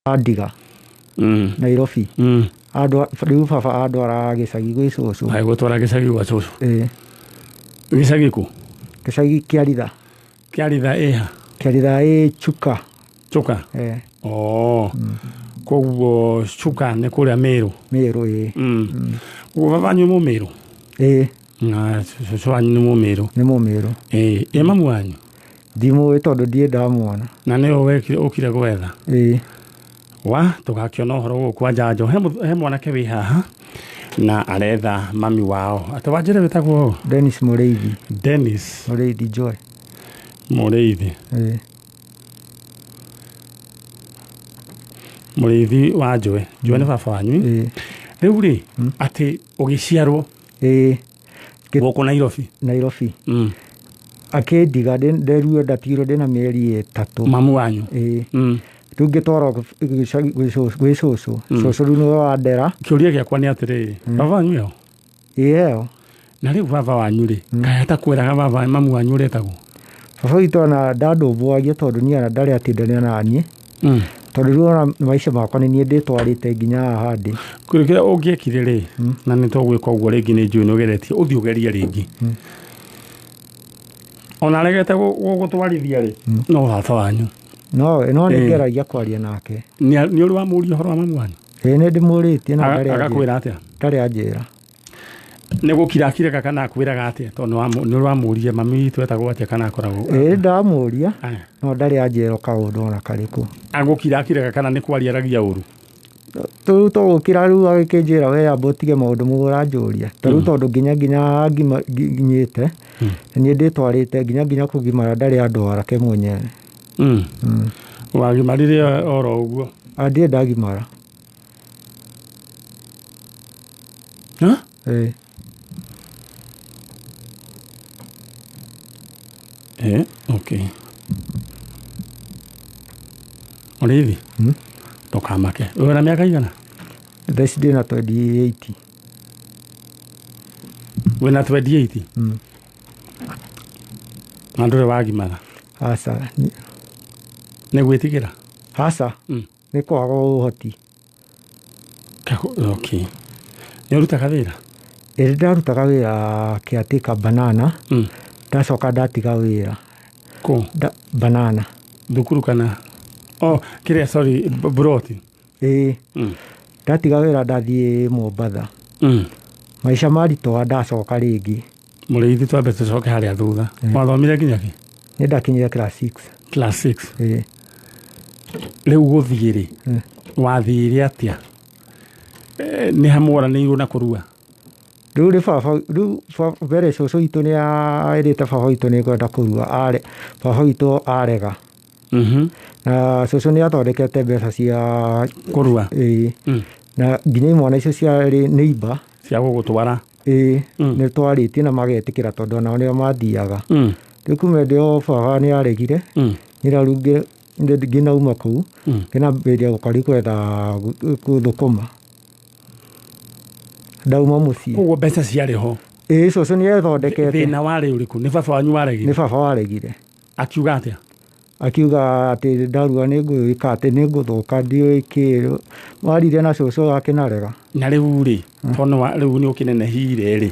Andiga Nairobi. Andwa rĩu baba andwara gĩcagi gwĩ cũcũ. Agĩgũtwara gĩcagi gwa cũcũ? Ĩĩ. Gĩcagi kũ? Gĩcagi Kĩaritha. Kĩaritha ĩha? Kĩaritha ĩ Chuka. Chuka? Ĩĩ. Oh. Koguo Chuka nĩ kũrĩa Mĩrũ? Mĩrũ, ĩĩ. Koguo baba wanyu nĩ Mũmĩrũ? Ĩĩ. Na cũcũ wanyu nĩ Mũmĩrũ? Nĩ Mũmĩrũ. Ĩĩ. Ĩ mamu wanyu? Ndimũĩ tondũ ndirĩ ndamwona. Na nĩwe wekire ũkire gwetha? Ĩĩ. Wa tũgakĩona ũhoro gũkũ kwa njanjo. He mwanake wĩ haha na aretha mami wao. Atĩ wanjĩre wĩtagwo ũ? Dennis Mũrĩithi. Dennis Mũrĩithi Joy. Mũrĩithi. Ĩĩ. Mũrĩithi wa Njoe. Njoe nĩ baba wanyu. Ĩĩ. Rĩu rĩ, atĩ ũgĩciarwo Ĩĩ. Gũkũ Nairobi? Nairobi. Akĩndiga nderuo ndatigirwo ndĩna mĩeri 3. Mamu wanyu? Ĩĩ. Rĩu ngĩtwarwo gĩcagi gwĩ cũcũ. Cũcũ rĩu nĩwe wandera. Kĩũria gĩakwa nĩ atĩrĩrĩ, baba wanyu eo? Ĩĩ eo. Na rĩu baba wanyu rĩ, kaĩ atakwĩraga baba mamu wanyu ũrĩa etagwo? Baba witũ ona ndandũmbũagia tondũ niĩ ona ndarĩ atindania na niĩ. Tondũ rĩu ona maica makwa nĩ niĩ ndĩtwarĩte nginya haha ndĩ. Kĩrĩa ũngĩekire rĩ, na nĩ tũgwĩka ũguo rĩngĩ nĩ njũĩ nĩ ũgeretie, ũthiĩ ũgerie rĩngĩ. Ona aregete gũgũtwarithia rĩ, no baba wanyu. No, no nĩ ngeragia kwaria nake. Nĩ ũrĩ wamũria ũhoro wa mamu wanyu? Ĩĩ nĩ ndĩmũrĩtie na ndarĩ anjĩra. Agakwĩra atĩa? Ndarĩ anjĩra. Nĩ gũkira akiraga kana akwĩraga atĩa? Tondũ nĩ ũramũria mami witũ etagwo atĩa kana akoragwo? Ĩĩ ndamũria, no ndarĩ anjĩra kaũndũ ona karĩkũ. Agũkira akiraga kana nĩ kwaria aragia ũru? Rĩu tũgũkira rĩu agĩkĩnjĩra we amba ũtige maũndũ mau ũranjũria. Ta rĩu tondũ nginya nginyĩte, nĩ niĩ ndĩtwarĩte nginya kũgimara ndarĩ andwara ke mwenyewe. Wagimarire oro ũguo? Ndirĩ ndagimara. Ha? Ĩĩ. Eh, okay. Mũrĩithi? Ndũkamake. Wĩna mĩaka igana? Thaa ici ndĩna 28. Wĩna 28? Na ndũrĩ wagimara? Aca. Nĩ gwĩtigĩra? Aca. Nĩ kwaga ũhoti. Okay. Nĩ ũrutaga wĩra? Ĩĩ ndarutaga wĩra caretaker Banana. Ndacoka ndatiga wĩra. Kũ? Banana. Thukuru kana? Oh, kĩrĩa, sorry, Broti. Ĩĩ. Ndatiga wĩra ndathiĩ Mombatha. Maica maritũha ndacoka rĩngĩ. Mũrĩithi twambe tũcoke harĩa thutha. Wathomire nginya kĩ? Nĩ ndakinyire class 6. Class 6. Ĩĩ. Rĩu gũthiĩ rĩ, wathire atĩa? Nĩ ha mworanĩirwo na kũrua? Rĩu nĩ baba, rĩu mbere cũcũ witũ nĩ erĩte baba witũ nĩ ngwenda kũrua, baba witũ arega. Na cũcũ nĩ athondekete mbeca cia kũrua. Ĩĩ. Na nginya imwana icio ciarĩ neighbor. Cia gũgũtwara. Ĩĩ, nĩ twarĩtie na magetĩkĩra tondũ onao nĩo mathiaga. Rĩu kuma hĩndĩ ĩyo baba nĩ aregire. Nĩ rĩu ngĩnauma kũu, ngĩnambĩrĩria gũka rĩu gwetha gũthũkũma. Ndauma mũciĩ. Koguo mbeca ciarĩ ho? Ĩĩ, cũcũ nĩ ethondekete. Thĩna warĩ ũrĩkũ? Nĩ baba wanyu waregire? Nĩ baba waregire. Akiuga atĩa? Akiuga atĩ ndarua nĩ ngwĩka atĩ nĩ ngũthũka ndiũĩ kĩ. Warire na cũcũ akĩnarega. Na rĩu rĩ, tondũ rĩu nĩ ũkĩnenehire rĩ.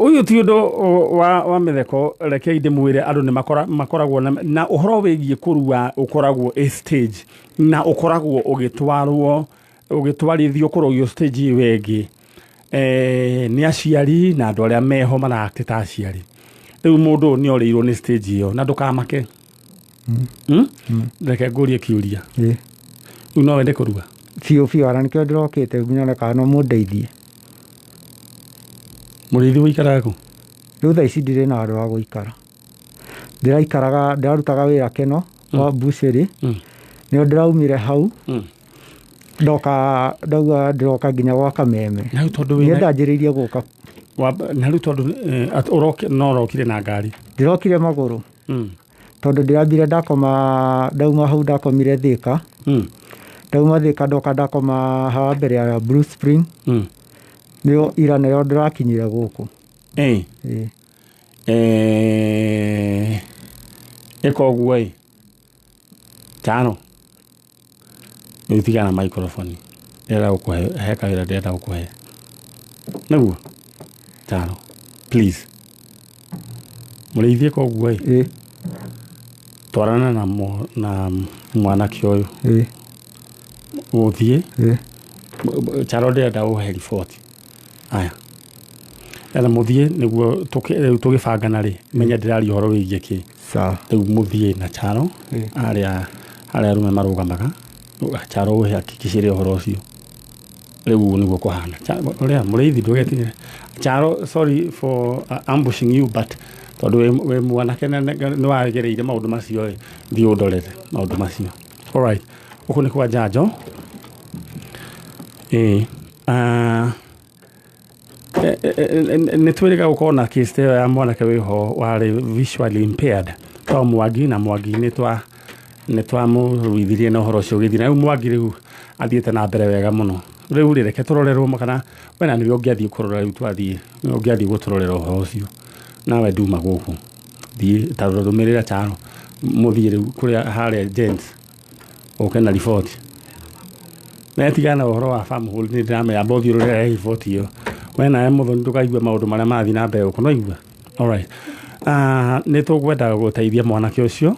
Ũyũ ti ũndũ wa mĩtheko, rekei ndĩmwĩre andũ nĩ makoragwo na ũhoro wĩgiĩ kũrua ũkoragwo ĩ stage na ũkoragwo ũgĩtwarwo ũgĩtwarithio kũrũgio stage ĩyo ĩngĩ. Nĩ aciari na andũ arĩa meho maract ta aciari. Rĩu mũndũ ũyũ nĩ orĩirwo nĩ stage ĩyo na ndũkamake. Reke ngũrie kĩũria. Rĩu no wende kũrua? Biũ biũ, ona nĩkĩo ndĩrokĩte nyone kana no mũndeithie. Mũrĩithi ũikaraga kũ? Rĩu thaa ici ndirĩ na handũ ha gũikara. Ndĩraikaraga, ndĩrarutaga wĩra Keno wa mbucĩrĩ. Nĩo ndĩraumire hau. Ndoka, ndauga ndĩroka nginya gwa Kameme. Na rĩu tondũ Niĩ wĩna ndanjĩrĩirie gũka. Na rĩu tondũ, no ũrokire na ngari? Ndĩrokire magũrũ. Tondũ ndĩrambire ndakoma, ndauma hau ndakomire Thika. Ndauma Thika ndoka ndakoma haha mbere ya Blue Spring. Nĩo ira nĩo ndĩrakinyire gũkũ. Ĩĩ. Ĩka ũguo ĩ tano rĩu tigana na microphone ndĩrenda gũkũhe he kawĩra ndĩrenda gũkũhe nĩguo tano please mũrĩithi ĩka ũguo ĩ Ĩĩ. twarana na na mwanake ũyũ Ĩĩ. ũthiĩ Ĩĩ. Charo ndĩrenda ũhe riboti aya ena mũthiĩ nĩguo rĩu tũgĩbangana rĩ menye ndĩraria ũhoro wĩgiĩ kĩ Sawa. rĩu mũthiĩ na Charo Ĩĩ. harĩa harĩa arũme marũgamaga Charo ũhe hakikicĩre ũhoro ũcio rĩu nĩguo kũhana ũrĩa mũrĩithi ndũgetigĩre Charo sorry for ambushing you but tondũ wĩ mwanake na nĩ wagereire maũndũ macio ĩ thiĩ ũndorere maũndũ macio alright gũkũ nĩ kwa njanjo ĩĩ nĩ twĩrĩga gũkorwo na case ta ĩyo ya mwanake wĩho warĩ visually impaired twa Mwangi na Mwangi nĩ twamũruithirie na ũhoro ũcio ũgĩthiĩ na rĩu Mwangi rĩu athiĩte na mbere wega mũno rĩu rĩ reke tũrorerwo kana we na nĩwe ũngĩathiĩ kũrora rĩu twathiĩ nĩwe ũngĩathiĩ gũtũrorera ũhoro ũcio nawe nduma gũkũ thiĩ ta rũmĩrĩra Charo mũthiĩ rĩu kũrĩa harĩa gents ũke na riboti netigana na ũhoro wa farm hold nĩ ndĩramenya amba ũthiĩ ũrore riboti ĩyo we nawe mũthoni ndũkaigue maũndũ marĩa marathiĩ na mbere gũkũ no igua alright nĩ tũkwenda gũteithia mwanake ũcio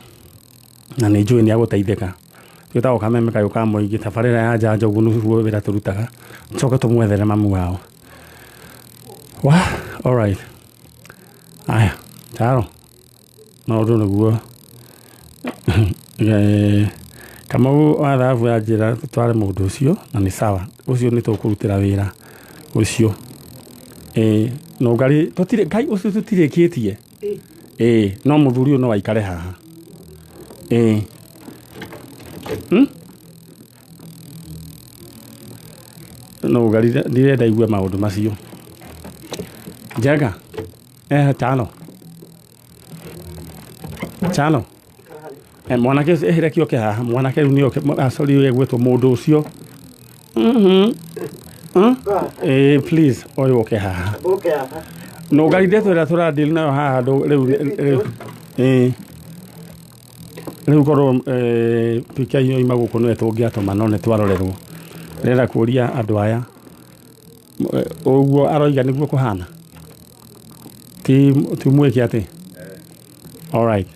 na nĩ njũĩ nĩ agũteithĩka twĩtagwo kameme kayũ ka mũingĩ tabarĩra ya njanjo ũguo nĩguo wĩra tũrutaga tũcoke tũmwethere mamu wao wa alright aya Charo maũndũ nĩguo Kamau wa thahabu ya njĩra tũtware mũndũ ũcio na nĩ sawa ũcio nĩ tũkũrutĩra wĩra ũcio nũngari tũtirĩ ngai ũcio tũtirĩkĩtie no mũthuri ũyũ no aikare haha Nũngari ndirenda igue maũndũ macio Njenga tano tano mwanake ũcio reke oke haha mwanake rĩu nĩ oke sorry egwĩtwo mũndũ ũcio please ũyũ oke haha nũngari ndeto ĩrĩa tũradeal nayo haha rĩu rĩu rĩu korwo PK yoima gũkũ nĩwe tũngĩatũma no nĩ twarorerwo ndĩrenda kũria andũ aya ũguo aroiga nĩguo kũhana ti mwĩke atĩ alright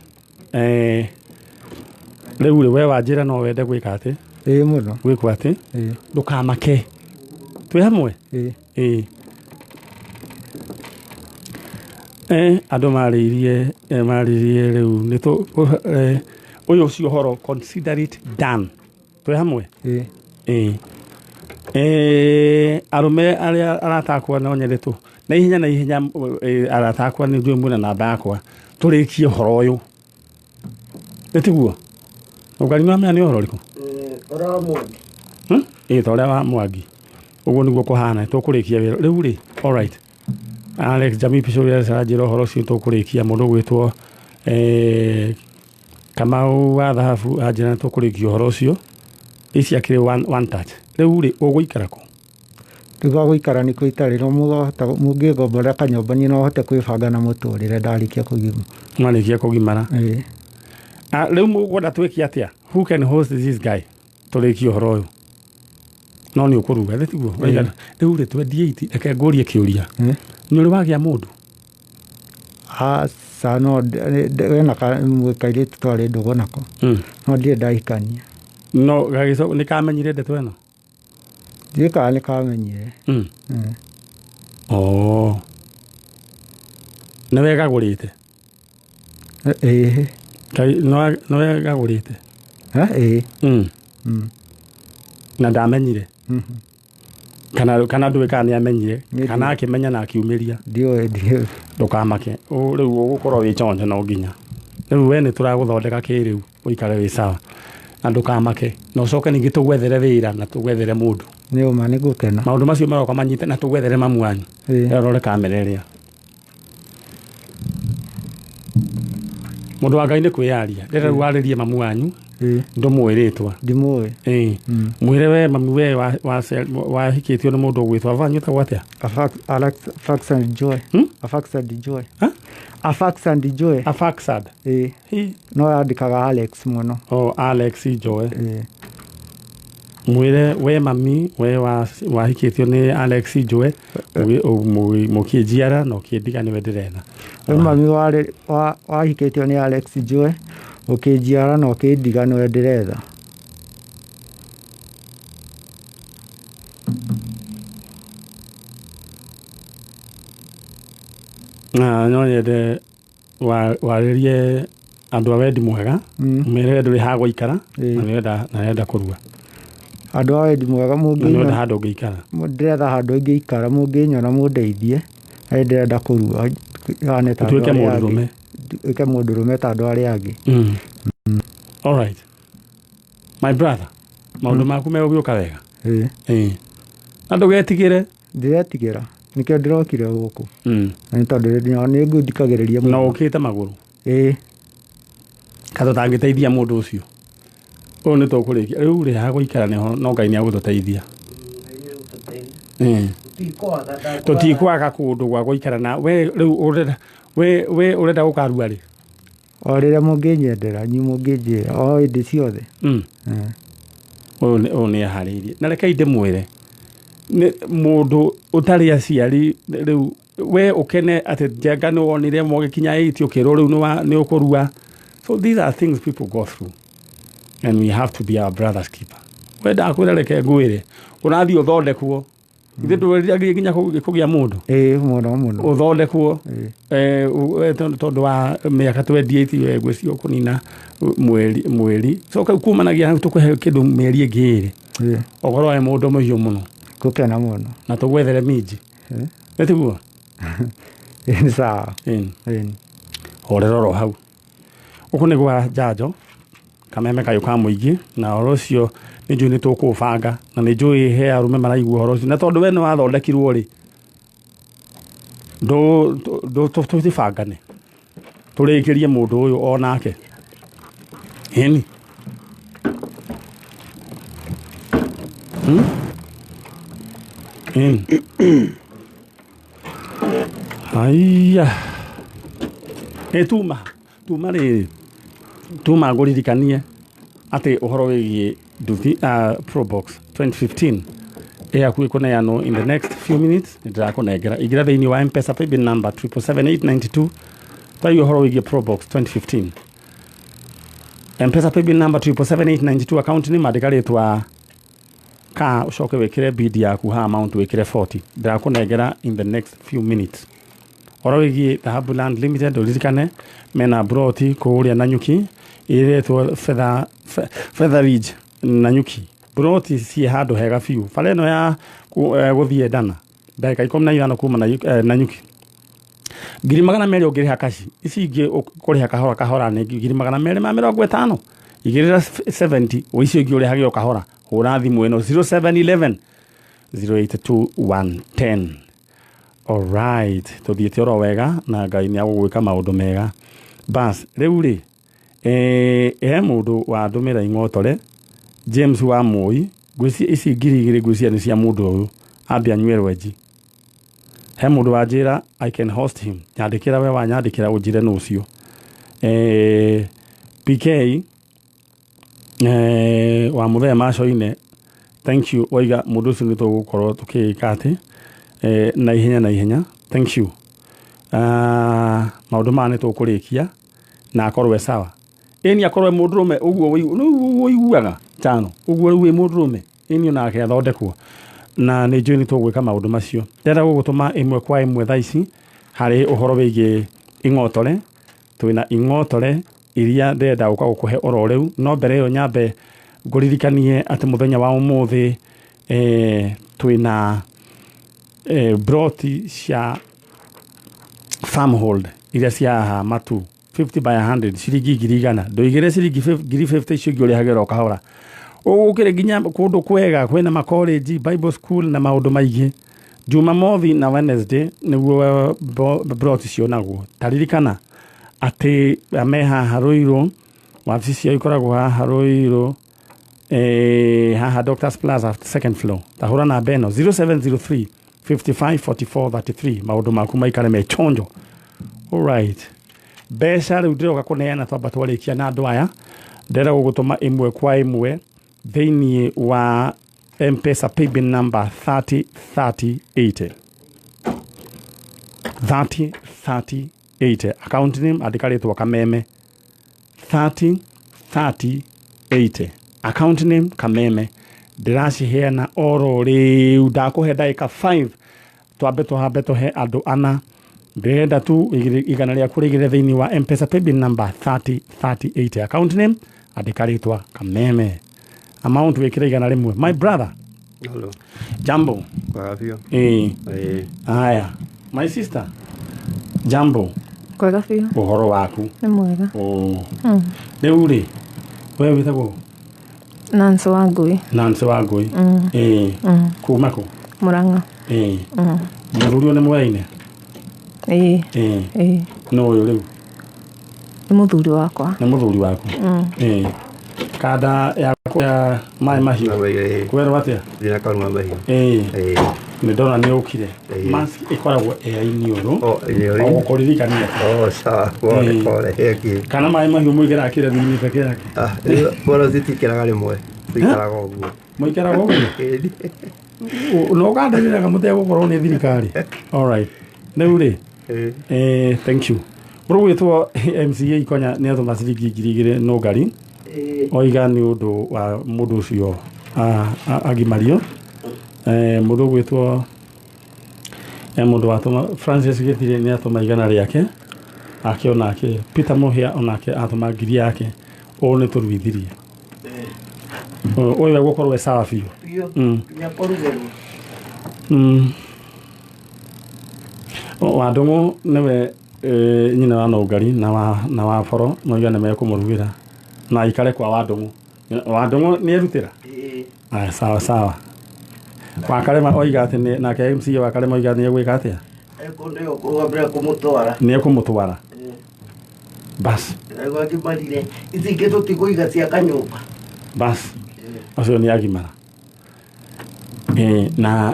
rĩu rĩ we wanjĩra no wende gwĩka atĩ Ĩĩ mũno. Gwĩkwo atĩ Ĩĩ. Ndũkamake twĩ hamwe Ĩĩ. Ĩĩ andũ marĩirie rĩu nĩ ũyũ ũcio ũhoro consider it done twĩ hamwe Ĩĩ. Ĩĩ arũme arĩa arata akwa no nyende tũ na ihenya arata akwa nĩ njũĩ mwĩna namba yakwa tũrĩkie ũhoro ũyũ nĩ tiguo ũngari nĩ wamenya nĩ ũhoro ũrĩkũ Ũrĩa wa Mwangi Ĩĩ ta ũrĩa wa Mwangi ũguo nĩguo kũhana tũkũrĩkia wĩra rĩu rĩ alright Alex Jamii Picoria aranjĩra ũhoro ũcio tũkũrĩkia mũndũ ũgwĩtwo Kamau wa thahabu anjĩra nĩ tũkũrĩkia ũhoro ũcio ici akĩrĩ one touch rĩu rĩ ũgũikara kũ Rĩu gwa gũikara nĩkuo itarĩ no mũngĩngomborera kanyũmba niĩ no hote kwĩbanga na mũtũrĩre ndarĩkia kũgimara mwarĩkia kũgimara Ĩĩ. Rĩu mũkwenda twĩke atĩa who can host this guy tũrĩkie ũhoro ũyũ no nĩ ũkũruga thĩ tiguo rĩu rĩ twendie iti reke ngũrie kĩũria nĩ ũrĩ wagĩa mũndũ Aca no wena kairĩtu twarĩ ndũgũ nako no ndirĩ ndahikania no nĩ kamenyire ndeto ĩno ndiũĩ kana nĩ kamenyire Nĩ wegagũrĩte Ĩĩ. Nĩ wegagũrĩte Ĩĩ. Na ndamenyire kana ndũĩ kana nĩ amenyire kana akĩmenya na akiumĩria Ndiũĩ ndũkamake rĩu ũgũkorwo wĩ chonjo no nginya rĩu we nĩ tũragũthondeka kĩrĩu ũikare wĩ sawa na ndũkamake na ũcoke ningĩ tũgwethere wĩra na tũgwethere mũndũ Nĩ ũma nĩ ngũkena maũndũ macio maroka manyite na tũgwethere mamu wanyu rore kamera ĩrĩa mũndũ wa Ngai nĩ kwĩyaria rĩrĩa rĩu warĩrie mamu wanyu ndũmũĩ rĩtwa Ndimũĩ mwĩre we mamu we wahikĩtio nĩ mũndũ ũgwĩtwo ava wanyu wĩtagwo atĩa Alex Faxon Joy Afaxon Joy Afaxand Joe. Afaxad. Ĩĩ. Hi. No yandĩkaga Alex mũno. O Alex Joe. Ĩĩ. Mwĩre we mami we wahikĩtio nĩ Alex Joe mũkĩnjiara na ũkĩndiga nĩwe ndĩretha. We mami warĩ wahikĩtio nĩ Alex Joe ũkĩnjiara na ũkĩndiga nĩwe ndĩretha. Na no nyende warĩrie andũ a wendi mwega mere ndũrĩ ha gũikara Ĩĩ. na nĩwenda na nĩwenda kũrua Andũ a wendi mwega na nĩwenda mũngĩnyona handũ ũngĩikara. ndĩretha handũ ingĩikara mũngĩnyona mũndeithie na ndĩrenda kũrua hane ta andũ Ũtuĩke arĩa angĩ. mũndũrũme. Nduĩke mũndũrũme ta andũ arĩa angĩ. All right. My brother, maũndũ maku megũgĩũka wega. Ĩĩ. Ĩĩ. Na ndũgetigĩre. Ndiretigĩra nĩkĩo ndĩrokire gũkũ na nĩ tondũ nĩ ngũthikagĩrĩria Na mũno. ũkĩte magũrũ. Ĩĩ. Ka tũtangĩteithia mũndũ ũcio. Ũyũ nĩ tũkũrĩkia. Rĩu rĩ ha gũikara nĩho no Ngai nĩ agũtũteithia. Ĩĩ. Tũtikwaga kũndũ gwa gũikara na we rĩu ũrenda we ũrenda gũkarua rĩ? O rĩrĩa mũngĩnyendera inyuĩ mũngĩnjĩra o hĩndĩ ciothe. Ĩĩ. Ũyũ nĩ ũyũ nĩ aharĩirie. Na rekei ndĩmwĩre nĩ mũndũ ũtarĩ aciari rĩu we ũkene atĩ njenga nĩ wonire mũgĩkinya 80 ũkĩrwo rĩu nĩ ũkũrua. So these are things people go through and we have to be our brother's keeper. We ndakwĩra reke ngwĩre ũrathiĩ ũthondekwo ithuĩ ndũrĩragĩria nginya kũgĩa mũndũ Ĩĩ mũno mũno. ũthondekwo Ĩĩ. Tondũ wa mĩaka 28 we ngwĩciria ũkũnina mweri so kau kumanagia hau tũkũhe kĩndũ mĩeri ĩngĩ ĩrĩ Ĩĩ. ũkorwo wĩ mũndũ mũhiũ mũno Ngũkena mũno. na tũgwethere minji Ĩĩ. nĩ tiguo? Ĩĩ nĩ sawa. Ĩĩ. Ĩĩ. Horera oro hau gũkũ nĩ gwa njanjo kameme kayũ ka mũingĩ na ũhoro ũcio nĩ njũĩ nĩ tũkũũbanga na nĩ njũĩ he arũme maraigua ũhoro ũcio na tondũ we nĩ wathondekirwo rĩ tũtibangane tũrĩkĩrie mũndũ ũyũ onake ĩni. Ĩni. Haiya ĩ tuma rĩrĩ tuma ngũririkanie atĩ ũhoro wĩgiĩ nduthi Probox 2015 ĩ hakuhĩ kũneanwo in the next few minutes nĩ ndĩrakũnengera. Ingĩra thĩinĩ wa M-Pesa paybill number 777892 twaigua ũhoro wĩgiĩ Probox 2015 M-Pesa paybill number 777892 account nĩ mandĩka rĩtwa ka ũcoke wĩkĩre bid yaku ha amount wĩkĩre 40 ndĩrakũnengera in the next few minutes. Ũhoro wĩgiĩ Dhahabu Land Limited ũririkane mena broti kũrĩa Nanyuki ĩretwo Feather Ridge Nanyuki broti ciĩ handũ hega biũ bara ĩno ya gũthiĩ Ndana ndagĩka 15 kuma Nanyuki 200,000 ũngĩrĩha kaci ici ingĩ ũkũrĩha kahora kahora nĩ 250,000 igĩrĩra 70 icio ingĩ ũrĩhage o kahora hũra thimũ ĩno 0711 082 110. Alright, tũthiĩte oro wega na Ngai nĩ agũgwĩka maũndũ mega. Bas, rĩu rĩ he mũndũ wandũmĩra ing'otore James wa Moi ngwĩciria ici 2,000 ngwĩciria nĩ cia mũndũ ũyũ ambe anyue rwenji. He mũndũ wanjĩra I can host him nyandĩkĩra we wanyandĩkĩra ũnjĩre nũ ũcio. PK wa mũthee Macoine thank you waiga mũndũ ũcio nĩ tũgũkorwo tũkĩĩka atĩ na ihenya na ihenya thank you. Maũndũ maya nĩ tũkũrĩkia na akorwo e sawa ĩni akorwo e mũndũrũme ũguo ũiguaga tano ũguo rĩu wĩ mũndũrũme ĩni onake athondekwo na nĩ njũĩ nĩ tũgwĩka maũndũ macio. Ndĩrenda gũgũtũma ĩmwe kwa ĩmwe thaa ici harĩ ũhoro wĩgiĩ ing'otore. Twĩna ing'otore iria ndĩrenda gũka gũkũhe oro rĩu no mbere ĩyo nyambe ngũririkanie atĩ mũthenya wa ũmũthĩ twĩna broti cia farmhold iria cia haha matu 50 by 100 ciringi 100,000 ndũigĩre ciringi 50,000 icio ingĩ ũrĩhagĩra o kahora ũgũkĩrĩ nginya kũndũ kwega kwĩna makollege Bible school na maũndũ maingĩ. Jumamothi na Wednesday nĩguo broti cionagwo. Taririkana atĩ me haha Ruiru wabici ciao ikoragwo haha Ruiru haha Doctors Plaza second floor. Tahũra namba ĩno 0703 55 44 33 maũndũ maku maikare me chonjo. Alright, mbeca rĩu ndĩroka kũneana twamba twarĩkia na andũ aya. Ndĩrenda gũgũtũma ĩmwe kwa ĩmwe thĩinĩ wa M-Pesa paybill number 303080, 303080. Account name, andĩka rĩtwa Kameme. 303080, account name Kameme. Ndĩraciheana oro rĩu, ndakũhe ndagĩka 5 twambe tũhambe tũhe andũ ana. Ndĩrenda tu 100 rĩaku rĩigĩre thĩinĩ wa M-Pesa paybill number 303080. Account name, andĩka rĩtwa Kameme. Amount, wĩkĩre 100. My brother. Hello. Jambo. Kwa biũ. Ĩĩ. Ĩĩ. Haya, my sister, jambo. Kwega biũ. Ũhoro waku? Nĩ mwega. Oh. Rĩu rĩ, we wĩtagwo? Nancy wa Ngui. Nancy wa Ngui. Ĩĩ. Kuma kũ? Murang'a. Ĩĩ. Mũthuri ũyũ nĩ mwaine? Ĩĩ. Ĩĩ. Ĩĩ. Nũ ũyũ rĩu? Nĩ mũthuri wakwa. Nĩ mũthuri waku. Ĩĩ. Kanda yaku ya maĩ mahiũ. Ĩĩ. Kwerwo atĩa? Ndĩna karuma mahiũ. Ĩĩ. Ĩĩ. Nĩ ndona nĩ ũkire. Ĩĩ. Mask ĩkoragwo ĩ iniũrũ. Oh, iniũrũ. O gũkũririkania. Oh, sawa. Pole, Ĩĩ. pole. Heki. Kana maĩ mahiũ mũigĩraga kĩrathi-inĩ peke yake? Ah, rĩu bora citikĩraga rĩmwe. Cikaraga ũguo. Mũikaraga ũguo? Ĩĩ. No ũkandĩrĩraga mũtegũkorwo nĩ thirikari. Alright. Rĩu rĩ, Ĩĩ. Thank you. Mũrũ gwĩtwo MCA Ikonya nĩ atũma ciringi 2000 nũngari oiga nĩ ũndũ wa mũndũ ũcio agimario. Mũndũ ũgwĩtwo mũndũ watũma Francis Gĩthirĩ nĩ atũma 100 rĩake ake onake. Peter Mũhĩa onake atũma 1000 yake. Ũũ nĩ tũruithirie ũyũ egũkorwo e sawa biũ. Biũ. Nginya kũrugĩrwo. Wandũng'ũ nĩwe nyina wa Nũngari na wa Boro moiga nĩ mekũmũrugĩra na aikare kwa Wandũng'ũ. Wandũng'ũ nĩ erutĩra. Ĩĩ. Aya, sawa sawa. Wakarema oiga atĩ nake MCA Wakarema oiga nĩ egwĩka atĩa? Nĩyo kũrũgamĩrĩra kũmũtwara. Nĩ ekũmũtwara. Bas. Nĩguo agimarire. Ici ingĩ tũtikũiga cia kanyũmba. Bas. Acio nĩ agimara.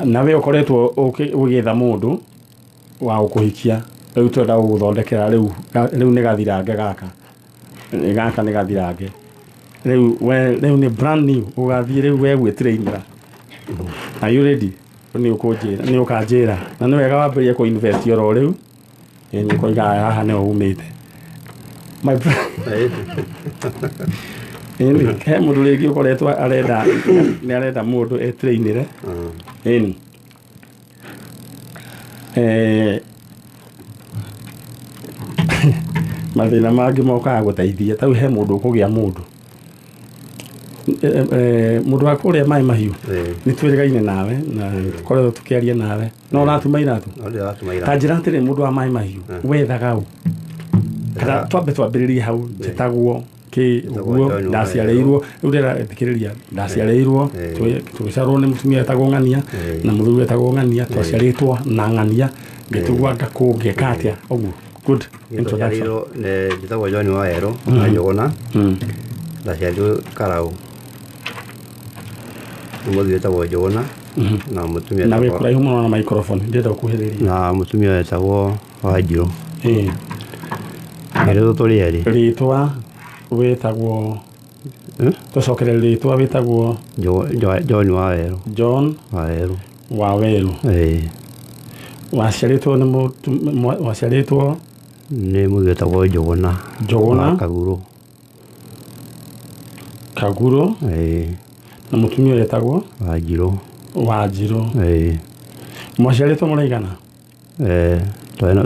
Na we ũkoretwo ũgĩetha mũndũ wa gũkũhikia, rĩu twenda gũgũthondekera rĩu rĩu nĩ gathirange gaka. Gaka nĩ gathirange rĩu, we rĩu nĩ brand new ũgathiĩ rĩu we gwĩtrainĩra. Are you ready? Nĩ ũkũnjĩra, nĩ ũkanjĩra, na nĩ wega wambĩrĩrie kũ invest oro rĩu. Nĩ ũkoiga haha nĩho umĩte, my brother. Ĩni he mũndũ rĩngĩ ũkoretwo arenda, nĩ arenda mũndũ etrainĩre. Ĩni mathĩna mangĩ mokaga gũteithia tau he mũndũ ũkũgĩa mũndũ. Mũndũ wa kũrĩa maĩ mahiũ. Ĩĩ. Nĩ twĩrĩgaine nawe na tũkoretwo tũkĩaria nawe no ũratuma iratũ. No ndĩratuma Ta iratũ. njĩra atĩrĩ, mũndũ wa maĩ mahiũ, wethaga ũ? Kana twambe twambĩrĩrie hau, njĩtagwo kĩ? Njĩtagwo Ũguo. John. Ndaciarĩirwo, rĩu ndĩrathikĩrĩria, ndaciarĩirwo, tũgĩciarwo nĩ mũtumia wetagwo Ng'ania na mũthuri wetagwo Ng'ania, twaciarĩtwo na Ng'ania, ngĩtugwa ngakũ ngĩka atĩa ũguo. Good introduction. Ndaciarĩirwo njĩtagwo John Wawerũ na Njũgũna. Ndaciarĩirwo Karaũ. Nĩ mũthuri wĩtagwo Njũgũna na mũtumia Na wĩ wetagwo kũraihu mũno na microphone, ndĩrenda ũkuhĩrĩrie. Na mũtumia wetagwo Wanjirũ. Erĩ tũrĩ erĩ. Rĩtwa wĩtagwo? Eh? Tũcokere rĩtwa wĩtagwo? John Wawerũ. John Wawerũ. Wawerũ. Ĩĩ. Waciarĩtwo nĩ waciarĩtwo Nĩ mũthuri wetagwo Njũgũna. Njũgũna. Wa Kagurũ. Kagurũ. Ĩĩ. Na mũtumia wetagwo? Wanjirũ. Wanjirũ. Ĩĩ. Mwaciarĩtwo mũraigana?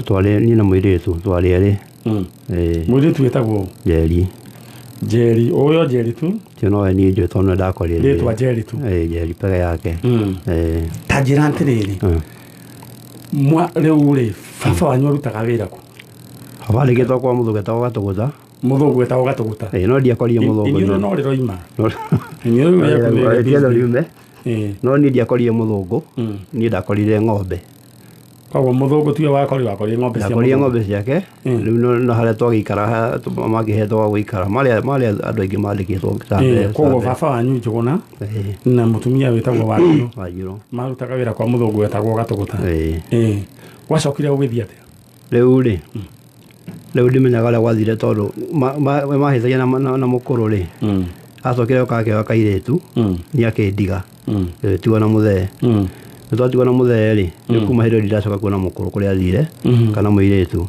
Twarĩ niĩ na mũirĩtu, twarĩ erĩ. Ĩĩ. Mũirĩtu wĩtagwo ũ? Njeri. Njeri ũyũ, Njeri tu? Ũcio nowe niĩ njũĩ tondũ nĩwe ndakorire. Rĩtwa Njeri tu? Ĩĩ, Njeri peke yake. Ĩĩ. Ta njĩra atĩrĩrĩ, mwa rĩu rĩ, baba wanyu arutaga wĩra kũ? Baba andĩkĩtwo kwa mũthũngũ etagwo Gatũgũta. Mũthũngũ wetagwo Gatũgũta? Ĩĩ, no ndiakorire mũthũngũ. Iniũrũ no rĩroima iniũrũ rĩu rĩaku nĩ Rĩtienda riume. No niĩ ndiakorire mũthũngũ. Niĩ ndakorire ng'ombe. Koguo mũthũngũ tiwe wakorire, wakorire ng'ombe cia Ndakorire mũthũngũ. Ng'ombe ciake. Rĩu no harĩa twagĩikara makĩhetwo gwa gũikara marĩa andũ aingĩ mandĩkĩtwo ta Koguo baba wanyu Njũgũna na mũtumia wĩtagwo Wanjirũ Wanjirũ marutaga wĩra kwa mũthũngũ wetagwo Gatũgũta. Ĩĩ. Ĩĩ. Gwacokire gũgĩthiĩ atĩa? Rĩu rĩ, Rĩu ndimenyaga ũrĩa gwathire tondũ mahĩtagia na mũkũrũ rĩ, acokire oka akĩoya kairĩtu, niĩ akĩndiga, tũgĩtigwo na mũthee. Nĩ twatigwo na mũthee rĩ, rĩu kuma hĩndĩ ĩyo ndiracoka kuona mũkũrũ kũrĩa athire kana mũirĩtu.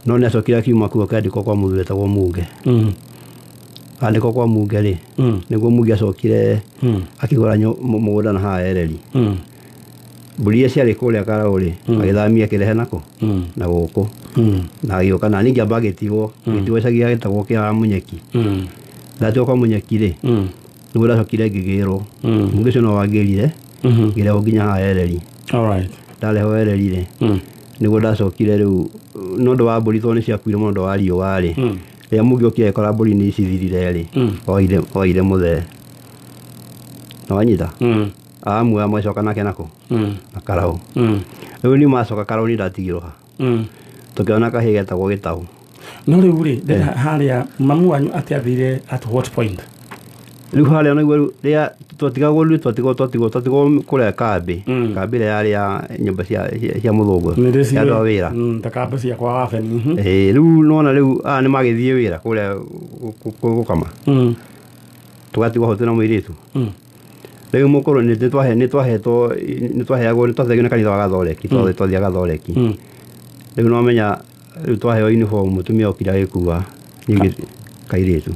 No nĩ acokire akiuma kuo akĩandĩkwo kwa mũthuri wetagwo Munge. Andĩkwo kwa Munge rĩ, nĩguo Munge acokire akĩgũra mũgũnda na haha Ereri. Mbũri iria ciarĩ kũrĩa Karaũ rĩ, agĩthamia akĩrehe nakũ na gũkũ, na agĩũka na niĩ ngĩamba ngĩtigwo icagi gĩtagwo kĩa Munyeki. Ndatigwo kwa Munyeki rĩ, nĩguo ndacokire ngĩgĩrwo. Munge ũcio no wangĩrire, ngĩrehwo nginya haha Ereri. Ndarehwo Ereri rĩ, nĩguo ndacokire rĩu nĩ ũndũ wa mbũri tondũ nĩ ciakuire mũno ũndũ wa riũa rĩ, rĩrĩa Munge okire agĩkora mbũri nĩ cithirire rĩ, oire mũthee. Na wanyita? Amuoya magĩcoka nake nakũ? Na Karaũ. Rĩu niĩ macoka Karaũ niĩ ndatigirwo ha. Tũkĩona kahĩĩ getagwo Gĩtaũ. No rĩu rĩ, ndĩrenda harĩa mamu wanyu atĩ athire at what point? Rĩu harĩa nĩguo rĩu rĩrĩa twatigagwo rĩu twatigwo kũrĩa kambĩ, kambĩ ĩrĩa yarĩ ya nyũmba cia mũthũngũ Nĩ ya andũ a wĩra. Ta kambĩ cia kwa Wabeni. Ĩĩ, rĩu nona rĩu aya nĩ magĩthiĩ wĩra kũrĩa gũkama, tũgatigwo hau twĩna mũirĩtu. Rĩu mũkũrũ nĩ twahetwo nĩ twaheagwo nĩ twathagio nĩ kanitha wa Gathoreki, twathiaga Gathoreki. Rĩu no menya rĩu twaheo uniform, mũtumia okire agĩkua niĩ kairĩtu,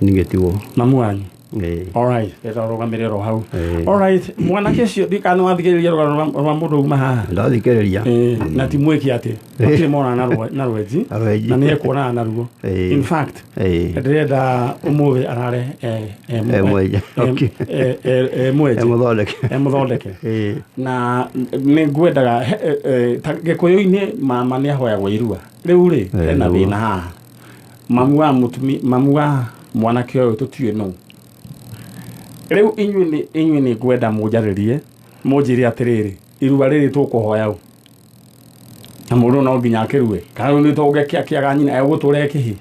niĩ ngĩtigwo. Mamu wanyu. Ĩĩ. Alright, reta ũrũgamĩrĩre oro hau. Ĩĩ. Alright, mwanake ũcio ndikana wathikĩrĩria rũgano rwa mũndũ uma haha. Ndathikĩrĩria. Ĩĩ, na ti mwĩki atĩ matirĩ monana na rwenji, Na rwenji. na nĩ ekuonana naruo. In fact, ndĩrenda ũmũthĩ arare E mwenje. Okay. E mwenje. E mũthondeke. E mũthondeke. Na nĩ ngwendaga ta gĩkũyũ-inĩ mama nĩ ahoyagwo irua rĩu rĩ, hena thĩna haha, mamu wa mũtumi, mamu wa mwanake ũyũ tũtiũĩ nũ. Rĩu inyuĩ nĩ ngwenda mũnjarĩrie mũnjĩre atĩrĩrĩ, irua rĩrĩ tũkũhoya ũ, na mũndũ no nginya akĩrue kana rĩu nĩ tũngĩkĩaga nyina egũtũra kĩhĩ?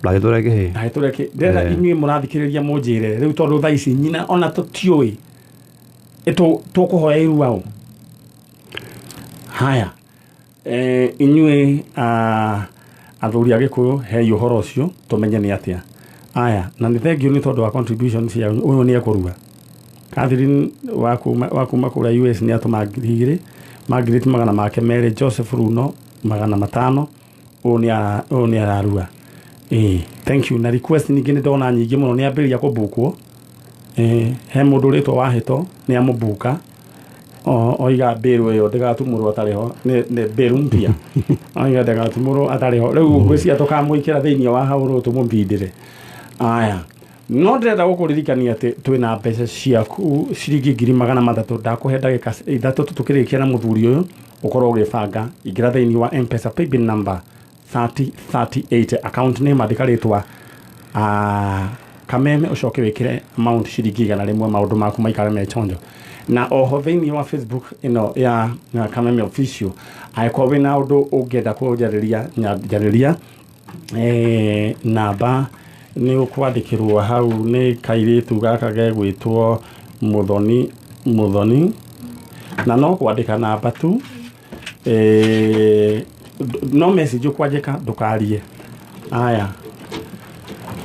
Ndagĩtũra kĩhĩ. Ndagĩtũra kĩ ndĩrenda inyuĩ mũrathikĩrĩria mũnjĩre rĩu, tondũ thaa ici nyina ona tũtiũĩ tũkũhoya irua ũ. Haya, inyuĩ athuri a gĩkũyũ, hei ũhoro ũcio tũmenye nĩ atĩa. Aya, na nĩ thengiũ nĩ tondũ wa contribution cia ũyũ nĩ ekũrua. Catherine wa kuma kũrĩa US nĩ atũma 2,000, Margaret 200, Joseph Runo 500. Ũyũ nĩ ararua. Ĩĩ, thank you. Na request ningĩ nĩ ndona nyingĩ mũno, nĩ ambĩrĩria kũbukwo. He mũndũ ũrĩtwo Wahĩto nĩ amũbuka, oiga mbĩrũ ĩyo ndĩgatumũrwo atarĩ ho, nĩ mbĩrũ mpya, oiga ndĩgatumũrwo atarĩ ho. Rĩu ngwĩciria tũkamũikĩra thĩinĩ wa hau rũ tũmũbindĩre. Aya, no ndĩrenda gũkũririkania atĩ twĩna mbeca ciaku ciringi 300,000. Ndakũhe ndagĩka 3 tũkĩrĩkia na mũthuri ũyũ, ũkorwo ũgĩbanga. Ingĩra thĩinĩ wa Mpesa paybill number 3038, account name andĩka rĩtwa Kameme, ũcoke wĩkĩre amount ciringi 100, maũndũ maku maikare me chonjo. Na oho thĩinĩ wa Facebook ĩno ya Kameme Official, angĩkorwo wĩna ũndũ ũngĩenda kũnjarĩria, njarĩria. Namba nĩ ũkwandĩkĩrwo hau nĩ kairĩtu gaka gegwĩtwo Mũthoni. Mũthoni, na no kwandĩka namba tu, no message ũkwandĩka, ndũkarie. Aya,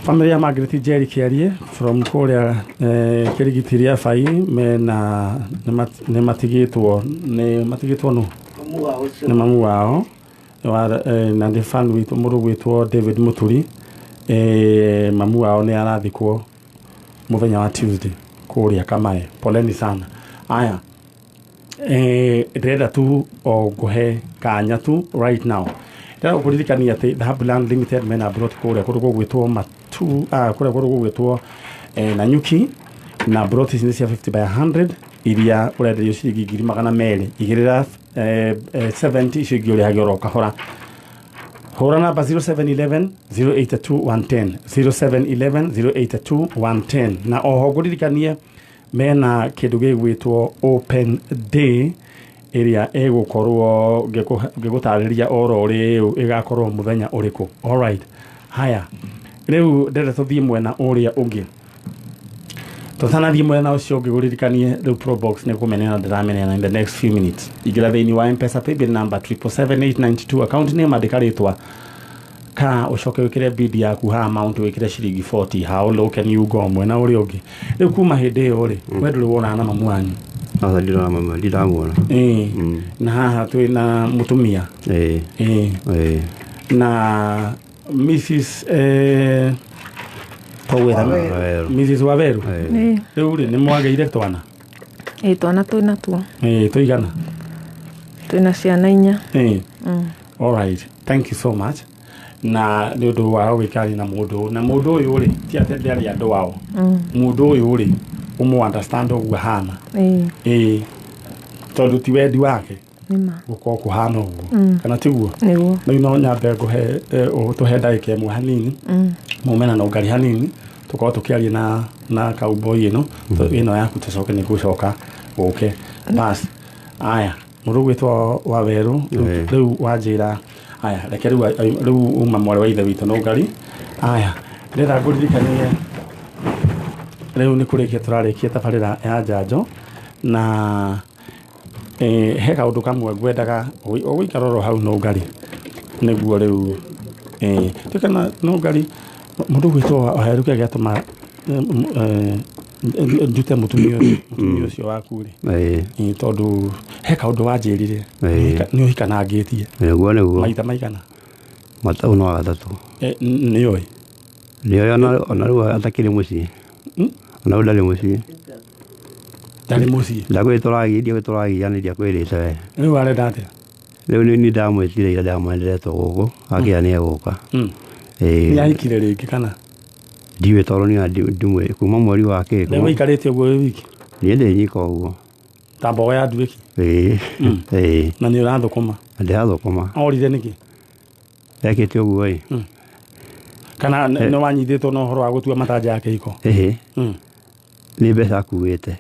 family ya Margaret Njeri Kĩarie from kũrĩa Kĩrigiti rĩa Bai mena nĩ matigĩtwo nũ? Mamu wao ũcio. Nĩ mamu wao wa, na nĩ fan witũ, mũndũ gwĩtwo David Mũturi. Mamu wao nĩ arathikwo mũthenya wa Tuesday kũrĩa Kamae. Poleni sana. Aya, ndĩrenda tu o ngũhe kanya tu right now. Ndĩrenda gũkũririkania atĩ Dhahabu Land Limited mena plot kũrĩa kũndũ gũgwĩtwo Matu, kũrĩa kũndũ gũgwĩtwo Nanyuki, na plot ici nĩ cia 50 by 100 iria ũrenderio ciringi 200,000. Igĩrĩra 70, icio ingĩ ũrĩhage oro kahora. Hũra namba 0711 082 110, 0711 082 110. Na oho ngũririkanie mena kĩndũ gĩgwĩtwo open day ĩrĩa ĩgũkorwo ngĩgũtarĩria oro rĩu ĩgakorwo mũthenya ũrĩkũ. Alright, haya, rĩu ndĩrenda tũthiĩ mwena ũrĩa ũngĩ. Tũtanathiĩ mwena ũcio ũngĩ, gũririkanie rĩu Probox nĩ kũmeneana ndĩrameneana in the next few minutes. Ingĩra thĩinĩ wa Mpesa paybill number 777892, account name andĩka rĩtwa. Ka ũcoke wĩkĩre bid yaku ha amount, wĩkĩre ciringi 40. How low can you go? Mwena ũrĩa ũngĩ rĩu kuma hĩndĩ ĩyo rĩ, we ndũrĩ wonana na mamu wanyu? Aca, ndirona mama, ndiramuona. Na haha twĩ na mũtumia. Ĩĩ. Ĩĩ. Na Mrs tũgwĩta Waweru. Mrs Waweru. Ĩĩ. Ĩĩ. Rĩu rĩ, nĩ mwagĩire twana? Ĩĩ, twana twĩ natuo. Ĩĩ, tũigana? Twĩna ciana 4. All right, thank you so much na nĩ ũndũ wa gũgĩkaria na mũndũ, na mũndũ ũyũ rĩ, ti atĩ ndĩarĩ andũ ao. Mũndũ ũyũ rĩ, ũmũ understand ũguo ahana. Ĩĩ, tondũ ti wendi wake Nĩma. gũkorwo kũhana ũguo, kana tiguo? Nĩguo. Rĩu no nyambe ngũhe ũtũhe ndagĩka 1 hanini, mumena na ũngari hanini, tũkorwo tũkĩaria na cowboy ĩno ĩno yaku, tũcoke nĩ gũcoka gũke bas. Aya, mũndũ ũgwĩtwo Wawerũ. Rĩu wanjĩra aya, reke rĩu rĩu uma mwarĩ wa ithe witũ Nũngari. Aya, ndĩrenda ngũririkanie rĩu nĩ kũrĩkia tũrarĩkia tabarĩra ya njanjo, na he kaũndũ kamwe ngwendaga ũgũikara oro hau Nũngari, nĩguo rĩu tuĩke na Nũngari. Mũndũ ũgwĩtwo Wawerũ, kĩrĩa gĩatũma ndute mũtumia ũcio waku rĩ, tondũ he kaũndũ wanjĩrire, nĩ ũhikanangĩtie. Nĩguo. Maita maigana? Matatũ, no gatatũ. Nĩoĩ? Nĩoĩ, ona rĩu atakĩrĩ mũciĩ. Ona rĩu ndarĩ mũciĩ. Ndarĩ mũciĩ? Ndakwĩ tũragia nĩ ndiakwĩrĩte we. Rĩu arenda atĩa? Rĩu nĩ ndamwĩtire ira, ndamwenderetwo gũkũ akĩra nĩ egũka. Ĩĩ. Nĩ ahikire rĩngĩ kana? Ndiũĩ, tondũ niĩ ndimwĩ kuma mweri wa kĩ. Rĩu wĩikarĩte ũguo wĩ wiki? Niĩ ndĩ nyika ũguo. Ta mbogo ya nduĩki? Ĩĩ. Na nĩ ũrathũkũma? Ndĩrathũkũma. Orire nĩkĩ? Ekĩte ũguo ĩ. Kana nĩ wanyitĩtwo na ũhoro wa gũtua matanja ya kĩhiko? Ĩhĩ. Nĩ mbeca akuĩte,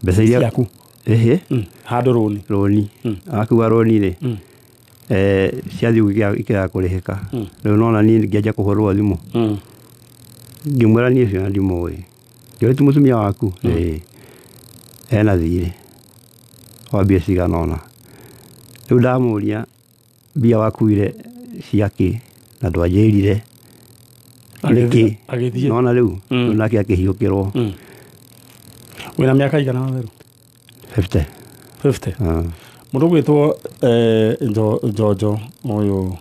mbeca iria Ciaku? Ĩhĩ. Handũ rũni? Rũni. Akua rũni rĩ, ciathiĩ ũguo ikĩaga kũrĩhĩka. Rĩu nona niĩ ngĩanjia kũhũrwo thimũ. Ngĩmwĩra niĩ ũcio na ndimũĩ. Ngĩũria, ti mũtumia waku? Ĩĩ. Ena thirĩ wa mbia cigana ũna. Rĩu ndamũria, mbia wakuire ciakĩ na ndwanjĩrire nĩkĩ? Agĩthiĩ. Nona rĩu. Rĩu nake akĩhiũkĩrwo. Wĩna mĩaka igana, Waweru? 50. 50? Ah. Mũndũ ũgwĩtwo Njonjo ũyũ,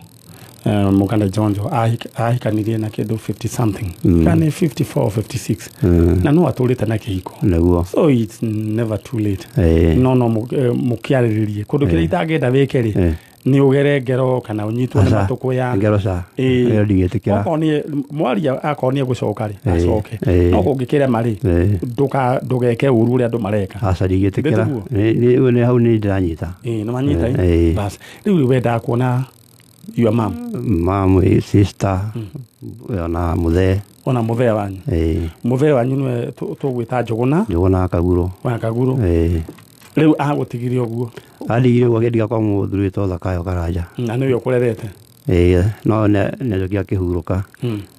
Mũganda Njonjo ahikanirie na kĩndũ 50 something, kana nĩ 54, 56, na no atũrĩte na kĩhiko. So it's never too late. No mũkĩarĩrĩrie kũndũ kĩrĩa itangĩenda wĩke rĩ, nĩ ũgere ngero kana ũnyitwo nĩ Aca, matũkũya. Ngero ca. Ĩyo ndigĩtĩkĩra. Okorwo nĩ mwaria, akorwo nĩ egũcoka rĩ, acoke. No kũngĩkĩrema rĩ, ndũgeke ũru ũrĩa andũ mareka. Aca, ndigĩtĩkĩra. Nĩtiguo? Nĩ hau nĩ ndĩranyita. Ĩĩ, nĩ wanyita. Ĩĩ. Bas, rĩu wendaga kuona your mom? Mamu, sister, ona mũthee. Ona mũthee wanyu? Ĩĩ. Mũthee wanyu nĩwe tũgwĩta Njũgũna? Njũgũna Kaguro. Wa Kaguro. Ĩĩ. Rĩu agũtigire ũguo? Andigire ũguo, akĩndiga kwa mũthuri wĩtwo Thakayo Karanja. Na nĩwe ũkũrerete? Ĩĩ, no nĩacokia akĩhurũka.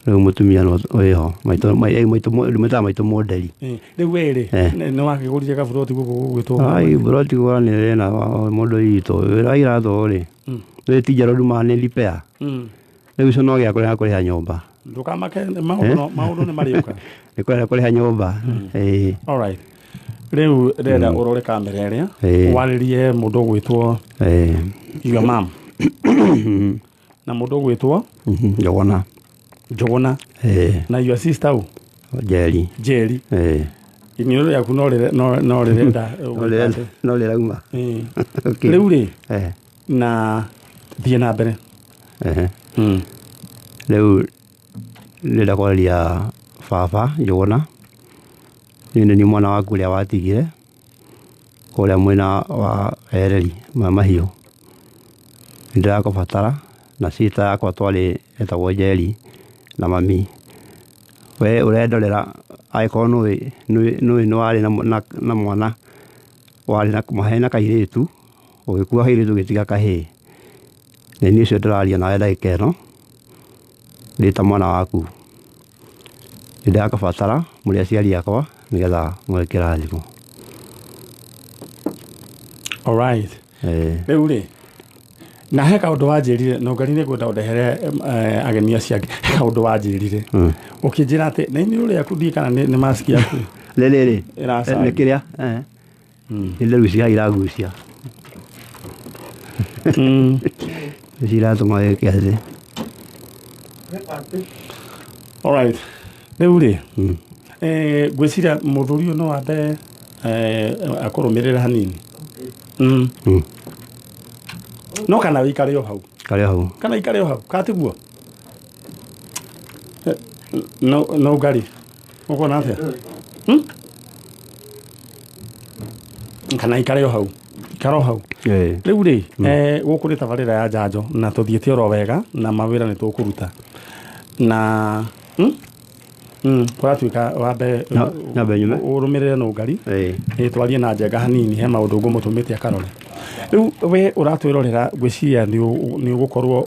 Rĩu mũtumia no wĩho maitũ, maitũ mwĩtaga maitũ mũnderi. Ĩĩ. Rĩu we rĩ, nĩ wakĩgũrire kaburoti gũkũ gũgwĩtwo? Ai, buroti kũgũranĩre na mũndũ witũ wĩra wa iratũ rĩ, rĩ ti njerũ, ndumaga nĩ repair. Rĩu icio no gĩa kũrĩha kũrĩha nyũmba. Ndũkamake, maũndũ maũndũ nĩ marĩũka. Nĩ kũrĩha kũrĩha nyũmba, ĩĩ. Alright, rĩu ndĩrenda ũrore kamera ĩrĩa, warĩrie mũndũ ũgwĩtwo your mom na mũndũ ũgwĩtwo Njũgũna. Njũgũna. Na your sister ũ? Njeri. Njeri. Ĩĩ. Iniũrũ rĩaku no rĩrenda. No rĩrauma. Okay. Rĩu rĩ, na thiĩ na mbere. Ehe. Rĩu ndĩrenda kwarĩria baba Njũgũna. Niĩ nĩ niĩ mwana waku ũrĩa watigire kũrĩa mwena wa ereri ma mahiũ. Nĩ ndĩrakũbatara na sister yakwa twarĩ etagwo Njeri na mami. We ũrendorera, angĩkorwo nĩũĩ nĩ warĩ na mwana warĩ na hena kairĩtu, ũgĩkua kairĩtu ũgĩtiga kahĩĩ. Nĩ niĩ ũcio ndĩraria nawe ndagĩka ĩno ndĩ ta mwana waku. Nĩ ndĩrakũbatara mũrĩ aciari akwa nĩgetha mũhe kĩrathimo. Alright. Ĩĩ. Rĩu rĩ, Na he kaũndũ wanjĩrire na ũngari nĩ ngwenda ũndehere ageni acio angĩ. He kaũndũ wanjĩrire ũkĩnjĩra atĩ na inyuĩ rĩaku ndiĩ kana nĩ mask yaku Rĩrĩ ĩracanga. nĩ kĩrĩa nĩ nderu cia iragucia. Nĩcio iratũma wĩke atĩ. Alright. Rĩu rĩ, ngwĩciria mũthuri ũyũ no ambe akũrũmĩrĩre hanini. No kana wĩikare o hau. Karĩ o hau. Kana ikare o hau, kana tiguo? No ngari. Ũkuona atĩa? Kana ikare o hau. Ikara o hau. Rĩu rĩ, gũkũ nĩ tabarĩra ya njanjo na tũthiĩte oro wega na mawĩra nĩ tũkũruta. Na kũratuĩka wambe Nyambe nyume. Ũrũmĩrĩre nũngari. Twarie na njenga hanini he maũndũ ngũmũtũmĩte akarore. Rĩu we ũratwĩrorera ngwĩciria nĩ ũgũkorwo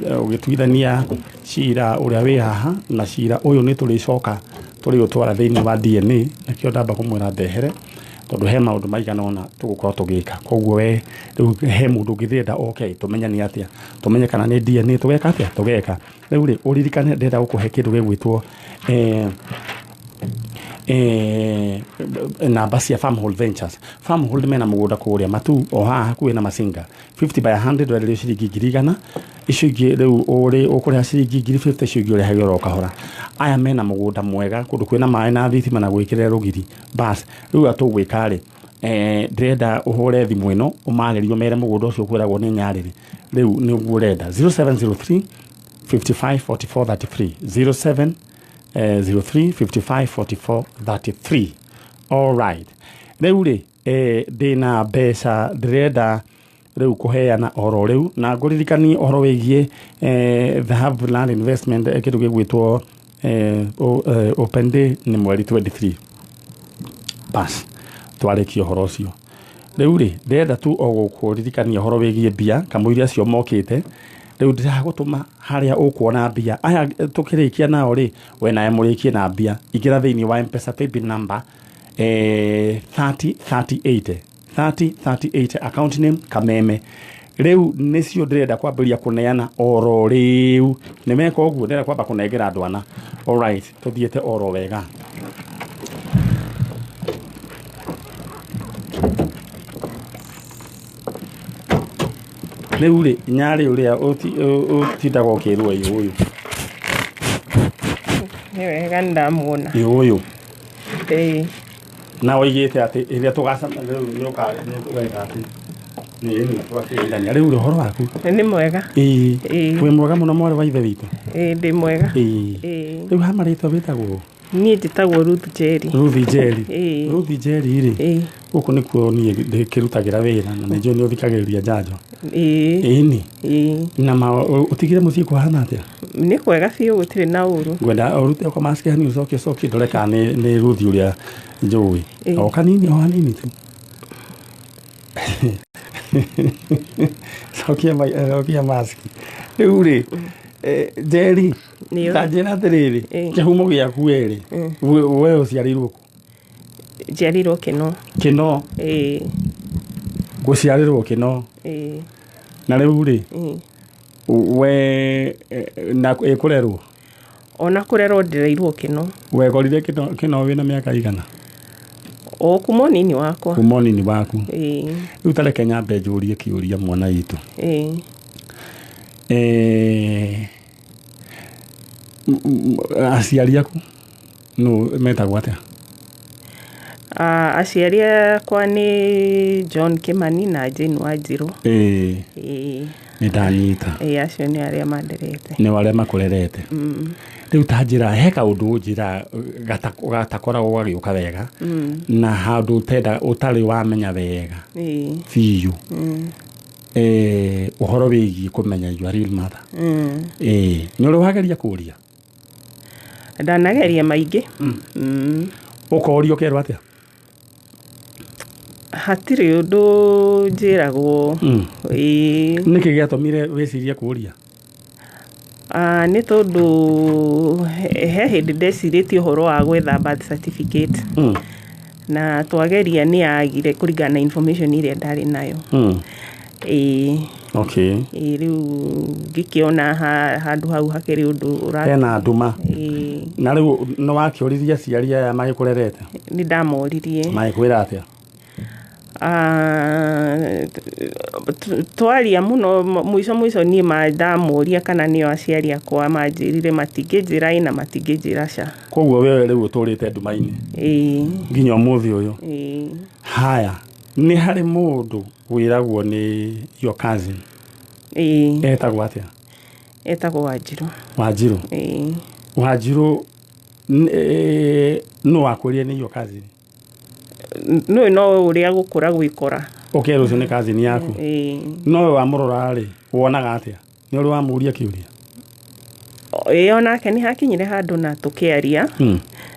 ũgĩtuithania cira ũrĩa wĩ haha na cira ũyũ nĩ tũrĩcoka tũrĩũtwara thĩinĩ wa DNA nakĩo ndamba kũmwĩra ndehere tondũ he maũndũ maigana ũna tũgũkorwo tũgĩka. Koguo we rĩu he mũndũ ũngĩthĩenda oke tũmenye nĩ atĩa, tũmenye kana nĩ DNA tũgeka atĩa, tũgeka. Rĩu rĩ ũririkane ndĩrenda gũkũhe kĩndũ gĩgwĩtwo namba cia Farmhold Ventures. Farmhold mena mũgũnda kũrĩa Matu o haha hakuhĩ na Masinga 50 by 100 wenderio ciringi 100,000 icio ingĩ rĩu ũkũrĩha ciringi 50,000 icio ingĩ ũrĩhage oro kahora. Aya mena mũgũnda mwega kũndũ kwĩna maĩ na thitima na gwĩkĩrĩra rũgiri. Bas rĩu ũrĩa tũgwĩka rĩ, ndĩrenda ũhũre thimũ ĩno ũmarĩrie ũmere mũgũnda ũcio ũkwĩragwo nĩ Nyarĩrĩ rĩu nĩguo ũrenda 0703 55 44 33 07 03 55 44 33. All right. Rĩu rĩ, ndĩna mbeca ndĩrenda rĩu kũheana oro rĩu na ngũririkanie ũhoro wĩgiĩ Dhahabu Land Investment, kĩndũ gĩgwĩtwo Open Day nĩ mweri 23. Bas twarĩkia ũhoro ũcio. Rĩu rĩ ndĩrenda tu o gũkũririkania ũhoro wĩgiĩ mbia kamũira acio mokĩte. Rĩu ndĩragũtũma harĩa ũkuona mbia aya tũkĩrĩkia nao rĩ, we nawe mũrĩkie na mbia. Ingĩra thĩinĩ wa M-Pesa paybill number 3038 3038 account name Kameme. Rĩu nĩcio ndĩrenda kwambĩrĩria kũneana oro rĩu. Nĩ meka ũguo ndĩrenda kwamba kũnengera andũ ana. Alright, tũthiĩte oro wega. Rĩu rĩ Nyarĩ ũrĩa ũtindaga ũkĩrwo ĩ ũyũ. Nĩ wega nĩndamuona. Ĩ ũyũ. Ĩĩ. Na oigĩte atĩ rĩrĩa tũgacemania rĩu nĩ ũgeka atĩ nĩ tũgakĩgeithania. Rĩu ũhoro waku? Nĩ mwega. Ĩĩ. Wĩ mwega mũno mwarĩ wa ithe witũ? Ĩĩ ndĩ mwega. Ĩĩ. Ĩĩ. Rĩu ha marĩtwa wĩtagwo? Niĩ njĩtagwo Ruth Njeri. Ruth Njeri. Ĩĩ. Ruth Njeri rĩ. Ĩĩ. Gũkũ nĩkuo niĩ ndĩkĩrutagĩra wĩra na nĩnjũĩ nĩ ũthikagĩrĩria njanjo. Ĩĩ. Ĩni. Ĩĩ. Na ũtigire mũciĩ kũhana atĩa? Nĩ kwega biũ gũtirĩ na ũru. Ngwenda ũrute kwa mask hanini ũcoke ũcokie ndore kana nĩ Ruth ũrĩa njũĩ. O kanini o hanini tu. Cokia mask. Rĩu rĩ Njeri, ta njĩra atĩrĩrĩ, kĩhumo gĩaku we rĩ, we ũciarĩirwo kũ? Njiarĩirwo Kĩno. Kĩno? Ĩĩ. Gũciarĩrwo Kĩno. Ĩĩ. Na rĩu rĩ, we na ĩkũrerwo? Ona kũrerwo ndĩreirwo Kĩno. Wekorire Kĩno wĩna mĩaka igana? O kuma ũnini wakwa. Kuma ũnini waku. Ĩĩ. Rĩu ta reke nyambe njũrie kĩũria mwana witũ. Ĩĩ. Aciari aku no metagwo atĩa? Aciari akwa nĩ John Kimani na Jane Wanjiru. Ĩĩ. Ĩĩ. Nĩ ndanyita. Ĩĩ, acio nĩ arĩa manderete. Nĩ arĩa makũrerete. Rĩu ta njĩra he kaũndũ njĩra gatakoragwo gagĩũka wega na handũ ũtenda ũtarĩ wamenya wega Ĩĩ. biũ. Ũhoro wĩgiĩ kũmenya your real mother. Ĩĩ, nĩ ũrĩ wageria kũria? Ndanageria maingĩ. Ũkorio ũkerwo atĩa? Hatirĩ ũndũ njĩragwo. Ĩĩ. Nĩkĩ gĩatũmire wĩcirie kũria? Nĩ tondũ he hĩndĩ ndecirĩtie ũhoro wa gwetha birth certificate. Na twageria nĩ yagire kũringana na information ĩrĩa ndarĩ nayo. Ĩĩ. Okay. Ĩĩ, rĩu ngĩkĩona handũ hau hakĩrĩ ũndũ ũra Hena nduma. Ĩĩ. Na rĩu nĩ wakĩũririe aciari aya magĩkũrerete? Nĩ ndamoririe. Magĩkwĩra atĩa? Ah, twaria mũno, mũico mũico niĩ ndamoria kana nĩo aciari akwa, manjĩrire matingĩnjĩra ĩ na matingĩnjĩra ca. Koguo wewe rĩu ũtũrĩte nduma-inĩ Ĩĩ. nginya ũmũthĩ ũyũ? Ĩĩ. Haya, nĩ harĩ mũndũ wĩragwo nĩ your cousin? Ĩĩ. Etagwo atĩa? Etagwo Wanjirũ. Wanjirũ? Ĩĩ. Wanjirũ nũ wakwĩrire nĩ your cousin? Nũĩ no ũrĩa gũkũra gwĩkora. Ũkerwo ũcio nĩ cousin yaku? Ĩĩ. No we wamũrora rĩ, wonaga atĩa? Nĩ ũrĩ wamũria kĩũria? Ĩĩ, onake nĩ hakinyire handũ na tũkĩaria.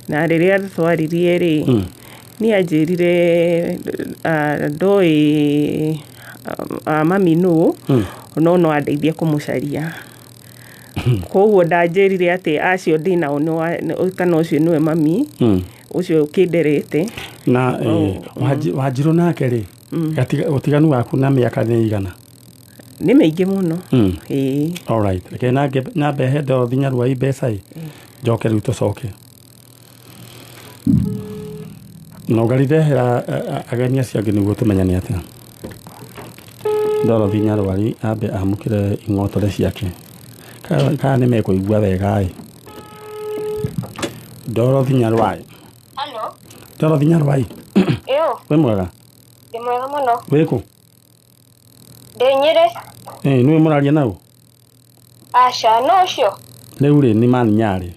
Na rĩrĩa twaririe rĩ, niĩ anjĩrire ndoĩ mami nũ, no no andeithie kũmũcaria. Koguo ndanjĩrire atĩ acio ndĩnao kana ũcio nĩwe mami, ũcio ũkĩnderete. Na Wanjirũ nake rĩ, ũtiganu waku na mĩaka nĩ igana? Nĩ mĩingĩ mũno. Ĩĩ. Alright, reke nyambe he Dorothy Nyaruai mbeca ĩ, njoke rĩu tũcoke. Na ũngarindehera ageni acio angĩ nĩguo tũmenyane atĩa. Dorothy Nyaruai ambe amũkĩre ing'otore ciake. Kana nĩ mekũigua wega ĩ. Dorothy Nyaruai. Hello. Dorothy Nyaruai. Ĩyo. Wĩ mwega? Ndĩ mwega mũno. Wĩ kũ? Ndĩ Nyĩrĩ. Ĩ, nĩwe mũraria nau? Aca, no ũcio. Rĩu rĩ, nĩ Maninyarĩ.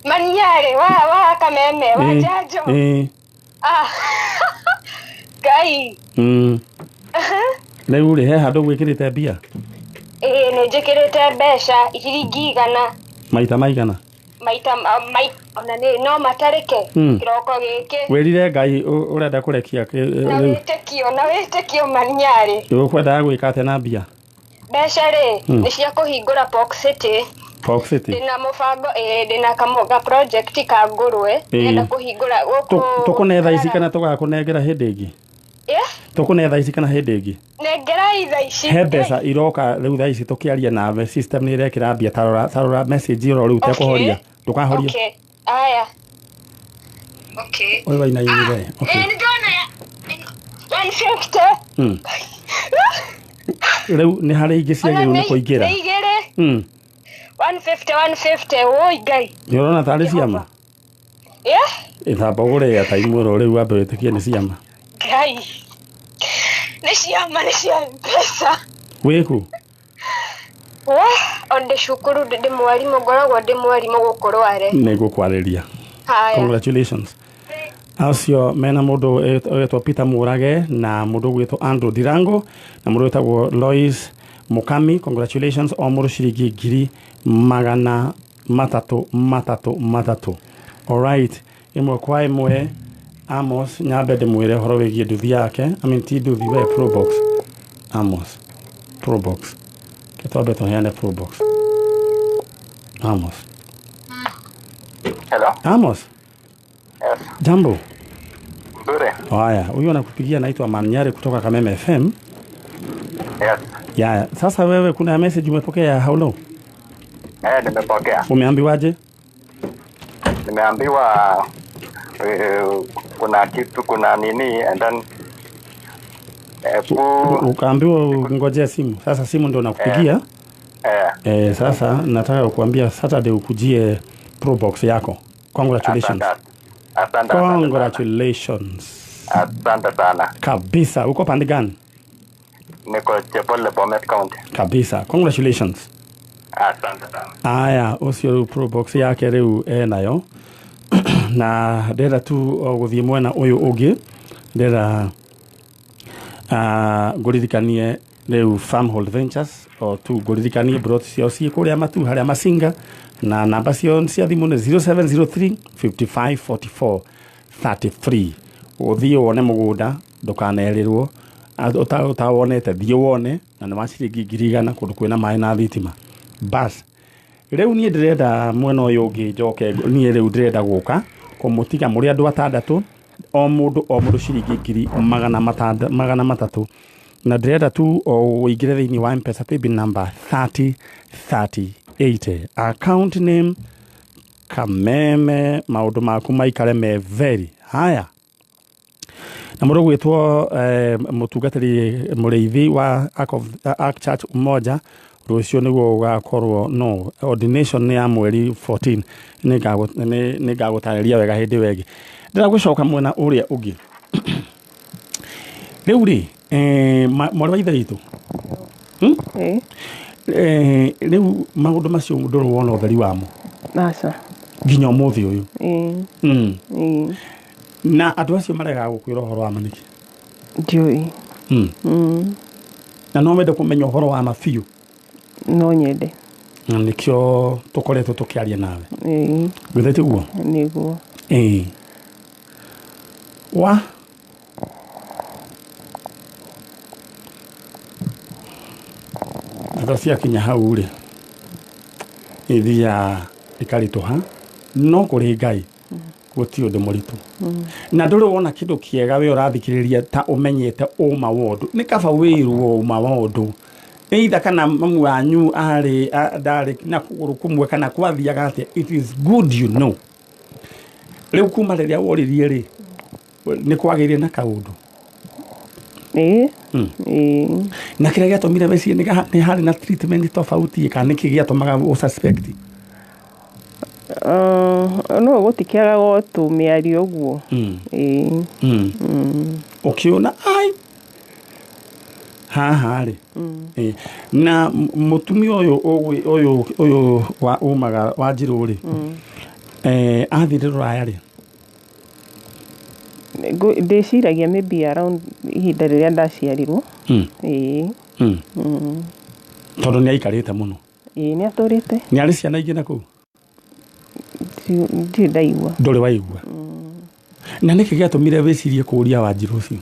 Maninyarĩ, wa Kameme, wa Njanjo. Ĩ. Ah. Ngai. Rĩu rĩ, he handũ gwĩkĩrĩte mbia? Ĩĩ, nĩ njĩkĩrĩte mbeca ciringi 100. Maita maigana? Maita ona nĩ no matarĩke kĩroko gĩkĩ. Wĩrire Ngai ũrenda kũrekia Na wĩtĩkio, na wĩtĩkio Maninyarĩ. Ũkwendaga gwĩka atĩa na mbia? Mbeca rĩ, nĩ cia kũhingũra Pork City. Pork City. Ndĩna mũbango, ĩĩ, ndĩna ga project ka ngũrwe. Ndĩrenda kũhingũra gũkũ. Tũkũne thaa ici kana tũgakũnengera hĩndĩ ĩngĩ? Tũkũne thaa ici kana hĩndĩ ĩngĩ? Nengerai thaa ici. He mbeca iroka rĩu thaa ici tũkĩaria nawe, system nĩ ĩrekĩra mbia, tarora message ĩro rĩu ũtekũhoria. Ndũkahorie. Okay. Aya. Okay. Ũyũ wainainire. Okay. Nĩ ndona 150. Rĩu nĩ harĩ ingĩ ciagĩrĩirwo nĩ kũingĩra. Nĩ igĩrĩ. 150, 150, woi Ngai. Nĩ ũrona tarĩ ciama? Ĩthamba ũgũre airtime ĩro rĩu wambe wĩtĩkie nĩ ciama. Ngai. Nĩ ciama, nĩ cia mbeca. Wĩkũ? O ndĩ cukuru, ndĩ mwarimũ, ngoragwo ndĩ mwarimũ gũkũ Rware. Nĩ ngũkwarĩria. Haya. Congratulations. Acio mena mũndũ ũgwĩtwo Peter Mũrage na mũndũ ũgwĩtwo Andrew Ndirango na mũndũ wĩtagwo Lois Mukami. Congratulations, o mũndũ ciringi 300,000 3 3. Alright, ĩmwe kwa ĩmwe Amos nyambe ndĩmwĩre ũhoro wĩgiĩ nduthi yake. I mean ti nduthi, we Probox. Amos Probox. Twambe tũheane Probox. Amos. Hello. Amos. Yes. Jambo. Nzuri. Haya, huyu anakupigia anaitwa Manyare kutoka Kameme FM. Yes. Ya, sasa wewe kuna message umepokea ya Haulo? Nimepokea. Umeambiwaje? Nimeambiwa kuna kitu, kuna nini and then ukaambiwa ungojee simu. Sasa simu ndio nakupigia. Sasa nataka kukuambia Saturday ukujie Probox yako. Congratulations. Asante. Congratulations. Asante sana. Kabisa. Uko pande gani? Niko Chepole, Bomet County. Kabisa. Congratulations. Asante sana. Aya, ucio riu Probox yake riu enayo. Na ndĩrenda tu o gũthiĩ mwena ũyũ ũngĩ, ndĩrenda ngũririkanie rĩu Farmhold Ventures, o tu ngũririkanie brot ciao ciĩ kũrĩa Matu harĩa Masinga, na namba ciao cia thimũ nĩ 0703 55 44 33. Ũthiĩ wone mũgũnda, ndũkanerĩrwo, ũtawonete thiĩ wone, na nĩ wa ciringi 100,000 kũndũ kwĩna maĩ na thitima. Bas rĩu niĩ ndĩrenda mwena ũyũ ũngĩ njoke, niĩ rĩu ndĩrenda gũka kũmũtiga mũrĩ andũ atandatũ, o mũndũ ciringi 300,000 Na ndĩrenda tu o ũingĩre thĩinĩ wa Mpesa paybill number 303080, account name Kameme, maũndũ maku maikare me very haya. Na mũndũ gwĩtwo mũtungatĩri mũrĩithi wa Ark Church Umoja, rũciũ nĩguo ũgakorwo no ordination nĩ ya mweri 14. Nĩ ngagũtarĩria wega hĩndĩ ĩyo ĩngĩ. Ndĩrenda gũcoka mwena ũrĩa ũngĩ rĩu rĩ, mwarĩ wa ithe witũ. Ĩĩ. Rĩu maũndũ macio ndũrĩ wona ũtheri wamo? Aca. Nginya ũmũthĩ ũyũ? Ĩĩ. Ĩĩ. Na andũ acio maregaga gũkwĩra ũhoro wa ma nĩkĩ? Ndiũĩ. Na no wende kũmenya ũhoro wa ma biũ? No nyende. Na nĩkĩo tũkoretwo tũkĩaria nawe. Ĩĩ. Gwĩthĩ tiguo? Nĩguo. Ĩĩ, wa tha ciakinya hau rĩ, ithiaga ikaritũha, no kũrĩ Ngai gũtirĩ ũndũ mũritũ. Na ndũrĩ wona kĩndũ kĩega we ũrathikĩrĩria ta ũmenyete ũma wa ũndũ. Nĩ kaba wĩrwo ũma wa ũndũ, either kana mamu wanyu arĩ ndarĩ na kũgũrũ kũmwe kana kwathiaga atĩa. It is good, you know. Rĩu kuma rĩrĩa woririe rĩ, nĩ kwagĩire na kaũndũ? Ĩĩ. Ĩĩ. Na kĩrĩa gĩatũmire wecirie nĩ harĩ na treatment tofauti, kana nĩkĩ gĩatũmaga ũ suspect? No gũtikĩagaga o tũmĩario ũguo. Ĩĩ. Ũkĩona ai haha rĩ. Ĩ, na mũtumia ũyũ ũyũ wa umaga wa Njirũ rĩ, athire rũraya rĩ? Ndĩciragia maybe around ihinda rĩrĩa ndaciarirwo. Ĩĩ. Tondũ nĩ aikarĩte mũno. Ĩĩ, nĩ atũrĩte. Nĩ arĩ ciana ingĩ na kũu? Ndirĩ ndaigua. Ndũrĩ waigua. Na nĩkĩ gĩatũmire wĩcirie kũũria Wanjirũ ũcio?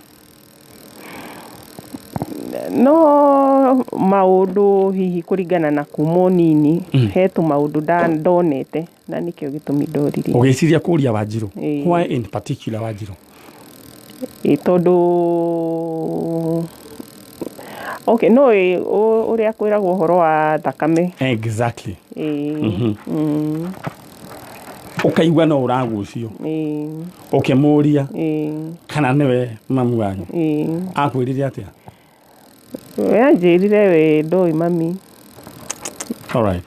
No maũndũ hihi kũringana na kuma ũnini, he tũmaũndũ ndonete na nĩkĩo gĩtũmi ndoririe. Ũgĩciria kũũria Wanjirũ? Ĩĩ. Why in particular Wanjirũ? Ĩ, tondũ okay, no ĩ, ũrĩa kwĩragwo ũhoro wa thakame. Exactly. Ĩĩ. Ũkaigua no ũragucio. Ĩĩ. Ũkĩmũria Ĩĩ. kana nĩwe mamu wanyu? Ĩĩ. Akwĩrire atĩa? We anjĩrire we ndoĩ mami. Alright.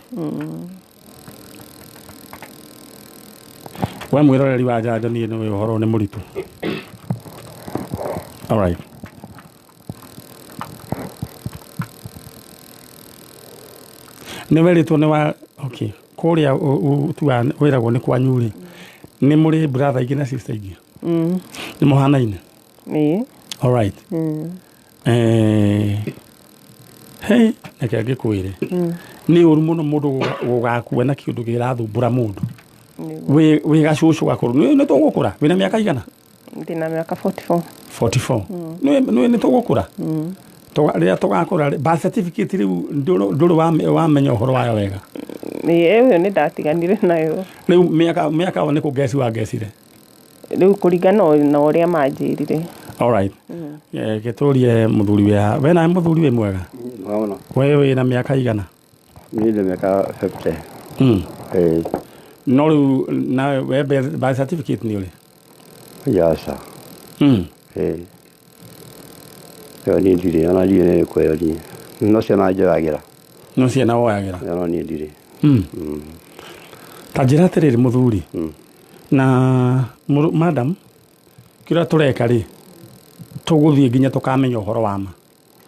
We mwĩroreri wa njanjo, niĩ nĩwe ũhoro nĩ mũritũ. Alright. Nĩ werĩtwo nĩ wa okay kũrĩa tuga wĩragwo nĩ kwanyu rĩ, nĩ mũrĩ brother ingĩ na sister ingĩ? Mm. Nĩ mũhanaine? Ĩĩ. Alright. Hey, reke ngĩkwĩre, nĩ ũru mũno mũndũ gũgakua na kĩũndũ kĩrathumbũra mũndũ. Nĩguo. Wĩ gacũcũ gakũrũ nĩ tũgũkũra. Wĩna mĩaka igana? Ndĩna mĩaka 44. 44. Nĩ tũgũkũra. Rĩrĩa tũgakũra rĩ, birth certificate rĩu ndũrĩ wamenya ũhoro wayo wega? Ĩĩ, ĩyo nĩ ndatiganire nayo. Rĩu mĩaka ĩyo nĩ kũngeci wangecire? Rĩu kũringana na ũrĩa manjĩrire. Alright. Gĩtũrie mũthuri we nawe, mũthuri wĩ mwega? Mwega mũno. We wĩna mĩaka igana? Niĩ ndĩ mĩaka 50. Ĩĩ. No rĩu nawe we birth certificate nĩ ũrĩ? Aca. Ĩĩ. Ĩyo niĩ ndirĩ, ona ndirĩ nĩ kwĩyo niĩ. No ciana njoyagĩra. No ciana woyagĩra? No niĩ ndirĩ. Ta njĩra atĩrĩrĩ, mũthuri na madam, kĩrĩa tũreka rĩ, tũgũthiĩ nginya tũkamenya ũhoro wa ma,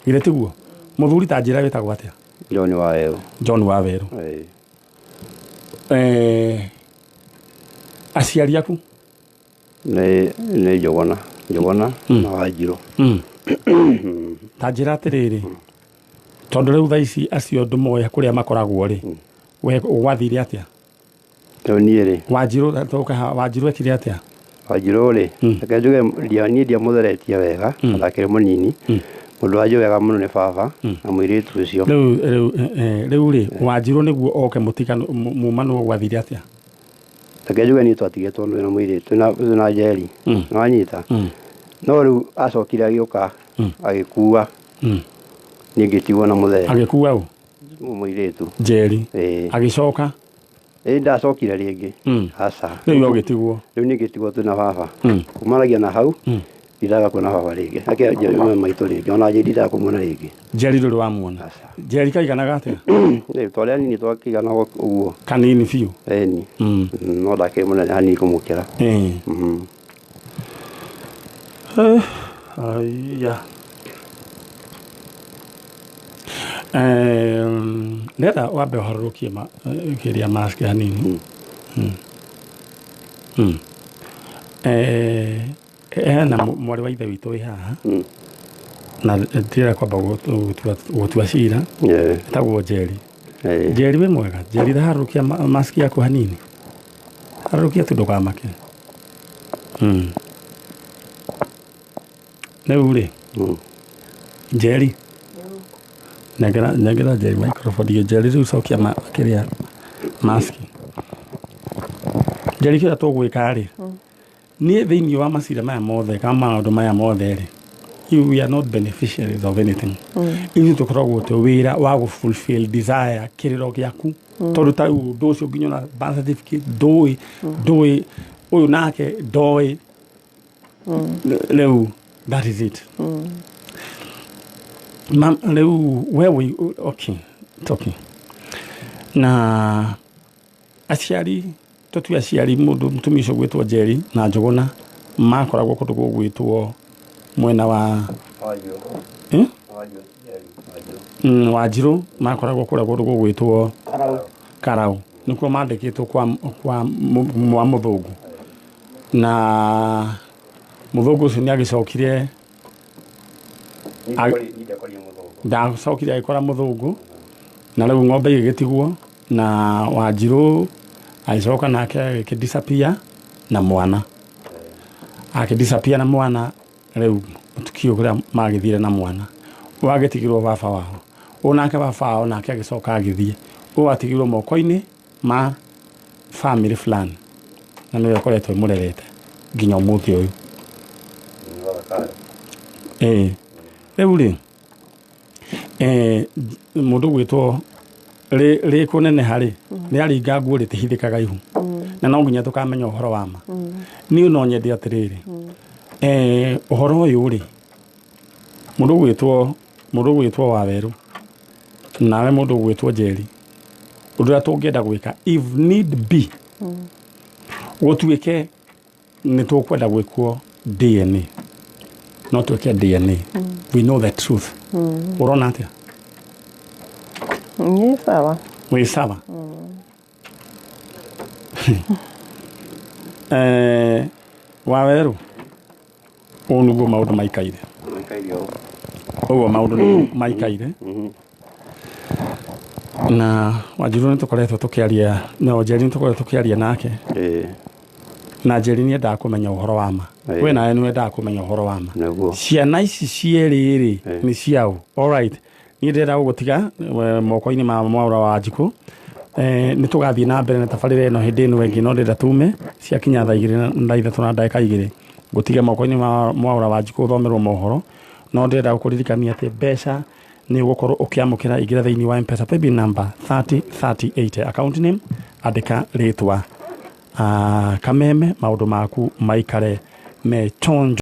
githĩ tiguo? Mũthuri, ta njĩra wĩtagwo atĩa? John wa Werũ. John wa Werũ. Ĩĩ. Aciari aku? Nĩ Njũgũna. Njũgũna na Wanjirũ. Ta njĩra atĩrĩrĩ, tondũ rĩu thaa ici acio ndũmoĩ kũrĩa makoragwo rĩ, we gwathire atĩa? Rĩu niĩ rĩ. Wanjirũ, tũke haha, Wanjirũ ekire atĩa? Wanjirũ rĩ, reke njuge niĩ ndiamũtheretie wega, ona akĩrĩ mũnini. Mũndũ wanjũĩ wega mũno nĩ baba na mũirĩtu ũcio. Rĩu rĩ, Wanjirũ nĩguo oke mũtigano mumanwo, gwathire atĩa? Reke njuge niĩ twatigĩtwo twĩna mũirĩtu twĩna Njeri. Nĩwanyita? No rĩu acokire agĩũka agĩkua. Niĩ ngĩtigwo na mũthee. Agĩkua ũ? Mũirĩtu. Njeri. Ĩĩ. Agĩcoka? Ĩĩ, ndacokire rĩngĩ. Aca. Rĩu ũgĩtigwo? Rĩu niĩ ngĩtigwo twĩna baba. Kumanagia na hau ndindaga kuona baba rĩngĩ. Ake maitũ rĩngĩ ona njĩ ndindaga kũmuona rĩngĩ. Njeri ndũrĩ wamuona? Aca. Njeri kaiganaga atĩa? Rĩu twarĩ anini, twakĩigana ũguo. Kanini biũ? Ĩni. No ndakĩrĩ mũnene hanini kũmũkĩra. Aya. Ndĩrenda wambe ũharũrũkie kĩrĩa mask hanini. Hena mwarĩ wa ithe witũ wĩ haha na ndĩrenda kwamba gũtua cira. Etagwo Njeri. Njeri, wĩ mwega? Njeri, harũrũkia mask yaku hanini, harũrũkia tu, ndũkamake. Rĩu rĩ, Njeri, nengera nengera Njeri microphone. Njeri, rĩu cokia kĩrĩa mask. Njeri, kĩrĩa tũgwĩka rĩ, niĩ thĩinĩ wa macira maya mothe kana maũndũ maya mothe rĩ, we are not beneficiaries of anything. Ithuĩ tũkoragwo twĩ wĩra wa gũ fulfill desire, kĩrĩro gĩaku, tondũ ta rĩu ũndũ ũcio nginya ona birth certificate ndũĩ, ndũĩ ũyũ nake ndoĩ. Rĩu that is it. Rĩu we wĩ okay, it's okay. Na aciari, tũtue aciari, mũndũ mũtumia ũcio gwĩtwo Njeri na Njũgũna makoragwo kũndũ gũgwĩtwo mwena wa Eh? Wanjirũ makoragwo kũrĩa kũndũ gũgwĩtwo Karau, nĩkuo mandĩkĩtwo kwa mwa mũthũngũ, na mũthũngũ ũcio nĩ agĩcokire, ndacokire agĩkora mũthũngũ, na rĩu ng'ombe igĩgĩtigwo na Wanjirũ agĩcoka nake agĩkĩdisappear na mwana, akĩdisappear na mwana. Rĩu tukio kũrĩa magĩthire na mwana ũgagĩtigĩrwo baba wao, ũyũ nake baba wao nake agĩcoka agĩthiĩ, ũyũ atigirwo moko-inĩ ma family fulani na nĩwe ũkoretwo ĩmũrerete nginya ũmũthĩ ũyũ. Ĩĩ, rĩu rĩ, mũndũ gwĩtwo rĩ kũneneha rĩ, rĩaringa nguo rĩtihithĩkaga ihu, na no nginya tũkamenya ũhoro wa ma. Niĩ no nyende atĩrĩrĩ, ũhoro ũyũ rĩ, mũndũ gwĩtwo Wawerũ nawe mũndũ gwĩtwo Njeri, ũndũ ũrĩa tũngĩenda gwĩka, if need be, gũtuĩke nĩ tũkwenda gwĩkwo DNA, no twĩke DNA, we know the truth. Ũrona atĩa? Nĩ sawa. Wĩ sawa? Wawerũ, ũũ nĩguo maũndũ maikaire, ũguo maũndũ nĩguo maikaire. Na Wanjirũ nĩ tũkoretwo tũkĩaria na Njeri, nĩ tũkoretwo tũkĩaria nake na Njeri nĩ endaga kũmenya ũhoro wa ma. We nawe nĩ wendaga kũmenya ũhoro wa ma. Nĩguo. Ciana ici cierĩ rĩ, nĩ ciaũ? Alright, niĩ ndĩrenda gũgũtiga moko-inĩ ma Mwaũra wa Njikũ. Nĩ tũgathiĩ na mbere na tabarĩra ĩno hĩndĩ ĩno ĩngĩ, no ndĩrenda tume ciakinya thaa 2 na 3 na ndagĩka 2, ngũtige moko-inĩ ma Mwaũra wa Njikũ ũthomerwo mohoro. No ndĩrenda gũkũririkania atĩ mbeca nĩ ũgũkorwo ũkĩamũkĩra. Ingĩra thĩinĩ wa M-Pesa paybill number 303080, account name andĩka rĩtwa Kameme, maũndũ maku maikare me chonjo.